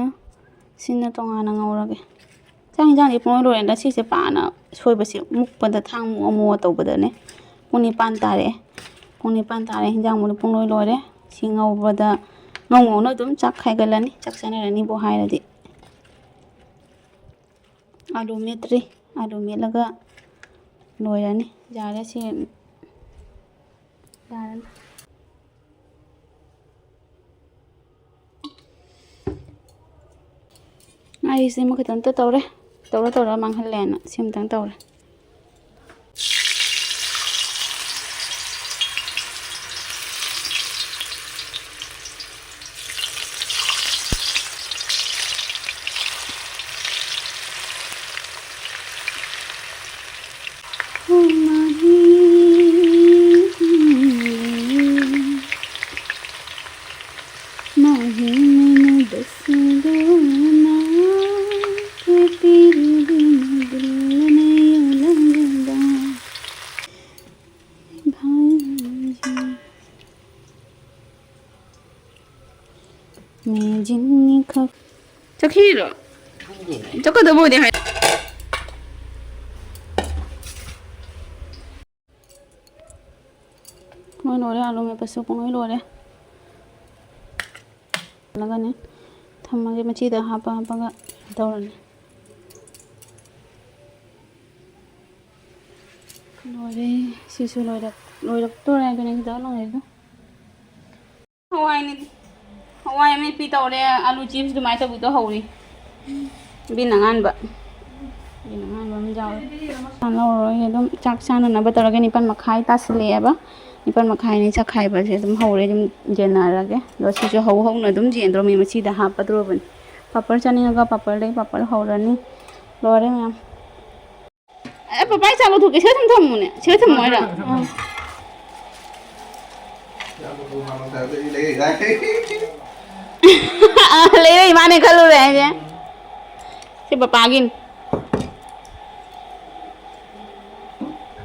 ꯁꯤꯅ ꯇꯣꯉꯥꯟꯅ ꯉꯧꯔꯒꯦ꯫ ꯆꯥꯛ ꯍꯤꯟꯖꯥꯡꯗꯤ ꯄꯨꯡꯂꯣꯏ ꯂꯣꯏꯔꯦꯗ꯫ ꯁꯤꯁꯦ ꯄꯥꯅ ꯁꯣꯏꯕꯁꯦ ꯃꯨꯛꯄꯗ, ꯊꯥꯡ ꯃꯨꯛꯑ ꯃꯨꯛꯑ ꯇꯧꯕꯗꯅꯦ ꯄꯨꯡ ꯅꯤꯄꯥꯟ ꯇꯥꯔꯛꯑꯦ꯫ ꯄꯨꯡ ꯅꯤꯄꯥꯟ ꯇꯥꯔꯦ꯫ ꯍꯤꯟꯖꯥꯡꯕꯨꯗꯤ ꯄꯨꯡꯂꯣꯏ ꯂꯣꯏꯔꯦ꯫ ꯁꯤ ꯉꯧꯕꯗ ꯉꯧ ꯉꯧꯅ ꯑꯗꯨꯝ ꯆꯥꯛ ꯈꯥꯏꯒꯠꯂꯅꯤ, ꯆꯥꯛ ꯆꯥꯅꯔꯅꯤꯕꯨ ꯍꯥꯏꯔꯗꯤ꯫ ꯑꯥꯂꯨ ꯃꯦꯠꯇ꯭ꯔꯤ꯫ ꯑꯥꯂꯨ ꯃꯦꯠꯂꯒ ꯂꯣꯏꯔꯅꯤ꯫ ꯌꯥꯔꯦ ꯁꯤ꯫ ꯌꯥꯔꯅꯤ꯫ ꯑꯩꯁꯦ ꯑꯃꯈꯛꯇꯪꯇ ꯇꯧꯔꯦ꯫ ꯇꯧꯔ ꯇꯧꯔ ꯃꯥꯡꯍꯜꯂꯦꯅ ꯁꯤ ꯑꯃꯇꯪ ꯇꯧꯔꯦ꯫ ꯑꯅꯤꯈꯛ꯫ ꯆꯠꯈꯤꯔꯣ? ꯆꯠꯀꯗꯕ ꯑꯣꯏꯗꯤ ꯍꯥꯏ꯫ ꯄꯨꯡꯂꯣꯏ ꯂꯣꯏꯔꯦ, ꯑꯂꯨ ꯃꯦꯠꯄꯁꯨ ꯄꯨꯡꯂꯣꯏ ꯂꯣꯏꯔꯦ꯫ ꯂꯒꯅꯦ ꯊꯝꯃꯒꯦ, ꯃꯆꯤꯗ ꯍꯥꯞꯄ ꯍꯥꯞꯄꯒ ꯇꯧꯔꯅꯤ꯫ ꯂꯣꯏꯔꯦ꯫ ꯁꯤꯁꯨ ꯂꯣꯏꯔꯛ-, ꯂꯣꯏꯔꯛꯇꯣꯔꯦ ꯍꯥꯏꯗꯨꯅꯦ, ꯈꯤꯇꯪ ꯂꯣꯏꯔꯦꯗ꯫ ꯍꯋꯥꯏꯅꯤ, ꯍꯋꯥꯏ ꯑꯃꯦꯠꯄꯤ ꯇꯧꯔꯦ, ꯑꯂꯨ ꯆꯤꯞꯁ ꯑꯗꯨꯃꯥꯏꯅ ꯇꯧꯕꯤꯗꯣ ꯍꯧꯔꯤ꯫ ꯕꯤꯟ ꯑꯉꯥꯟꯕ, ꯕꯤꯟ ꯑꯉꯥꯟꯕ ꯑꯃ ꯌꯥꯎꯔꯦ꯫ ꯂꯧꯔꯔꯣꯏ, ꯑꯗꯨꯝ ꯆꯥꯛ ꯆꯥꯅꯅꯕ ꯇꯧꯔꯒ ꯅꯤꯄꯥꯜ ꯃꯈꯥꯏ ꯇꯥꯁꯤꯜꯂꯛꯑꯦꯕ꯫ ꯅꯤꯄꯥꯜ ꯃꯈꯥꯏꯅꯤ ꯆꯥꯛꯈꯥꯏꯕꯁꯦ ꯑꯗꯨꯝ ꯍꯧꯔꯦ, ꯑꯗꯨꯝ ꯌꯦꯟꯅꯔꯒꯦ꯫ ꯑꯗꯣ ꯁꯤꯁꯨ ꯍꯧ ꯍꯧꯅ ꯑꯗꯨꯝ ꯌꯦꯟꯗ꯭ꯔꯣꯃꯤ, ꯃꯆꯤꯗ ꯍꯥꯞꯄꯗ꯭ꯔꯣꯕꯅꯤ꯫ ꯄꯥꯄꯔ ꯆꯥꯅꯤꯡꯉꯒ ꯄꯥꯄꯔ ꯂꯩ, ꯄꯥꯄꯔ ꯍꯧꯔꯅꯤ꯫ ꯂꯣꯏꯔꯦ ꯃꯌꯥꯝ꯫ ꯑꯦ, ꯄꯄꯥꯒꯤ ꯆꯥ ꯂꯧꯊꯣꯛꯀꯦ꯫ ꯁꯤꯗ ꯊꯝ ꯊꯝꯃꯨꯅꯦ꯫ ꯁꯤꯗ ꯊꯝꯃꯣ ꯍꯥꯏꯔꯣ? ꯑꯥ꯫ ꯑꯥ, ꯂꯩꯔꯛꯏ ꯃꯥꯅꯦ ꯈꯜꯂꯨꯔꯦ ꯑꯩꯁꯦ꯫ ꯁꯤ ꯄꯄꯥꯒꯤꯅꯤ꯫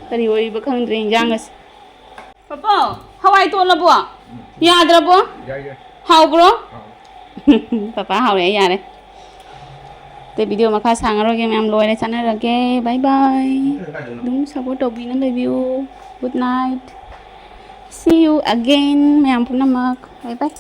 ꯀꯔꯤ ꯑꯣꯏꯔꯤꯕ ꯈꯪꯗ꯭ꯔꯦ ꯏꯟꯖꯥꯡ ꯑꯁꯦ꯫ ꯄꯄꯥ, ꯍꯋꯥꯏ ꯇꯣꯠꯂꯕꯣ? ꯌꯥꯗ꯭ꯔꯕꯣ? ꯌꯥꯏ, ꯌꯥꯏ꯫ ꯍꯥꯎꯕ꯭ꯔꯣ? ꯍꯥꯎ꯫ ꯄꯄꯥ ꯍꯥꯎꯔꯦ, ꯑꯩ ꯌꯥꯔꯦ꯫ ꯑꯇꯩ ꯚꯤꯗꯤꯑꯣ ꯃꯈꯥ ꯁꯥꯡꯉꯔꯣꯏꯒꯦ, ꯃꯌꯥꯝ ꯂꯣꯏꯔꯦ, ꯆꯥꯟꯅꯔꯒꯦ꯫ ꯕꯥꯏ ꯕꯥꯏ꯫ ꯑꯗꯨꯝ ꯁꯞꯄꯣꯔꯠ ꯇꯧꯕꯤꯅ ꯂꯩꯕꯤꯌꯨ꯫ Good night꯫ See you again, ꯃꯌꯥꯝ ꯄꯨꯝꯅꯃꯛ꯫ ꯕꯥꯏ ꯕꯥꯏ꯫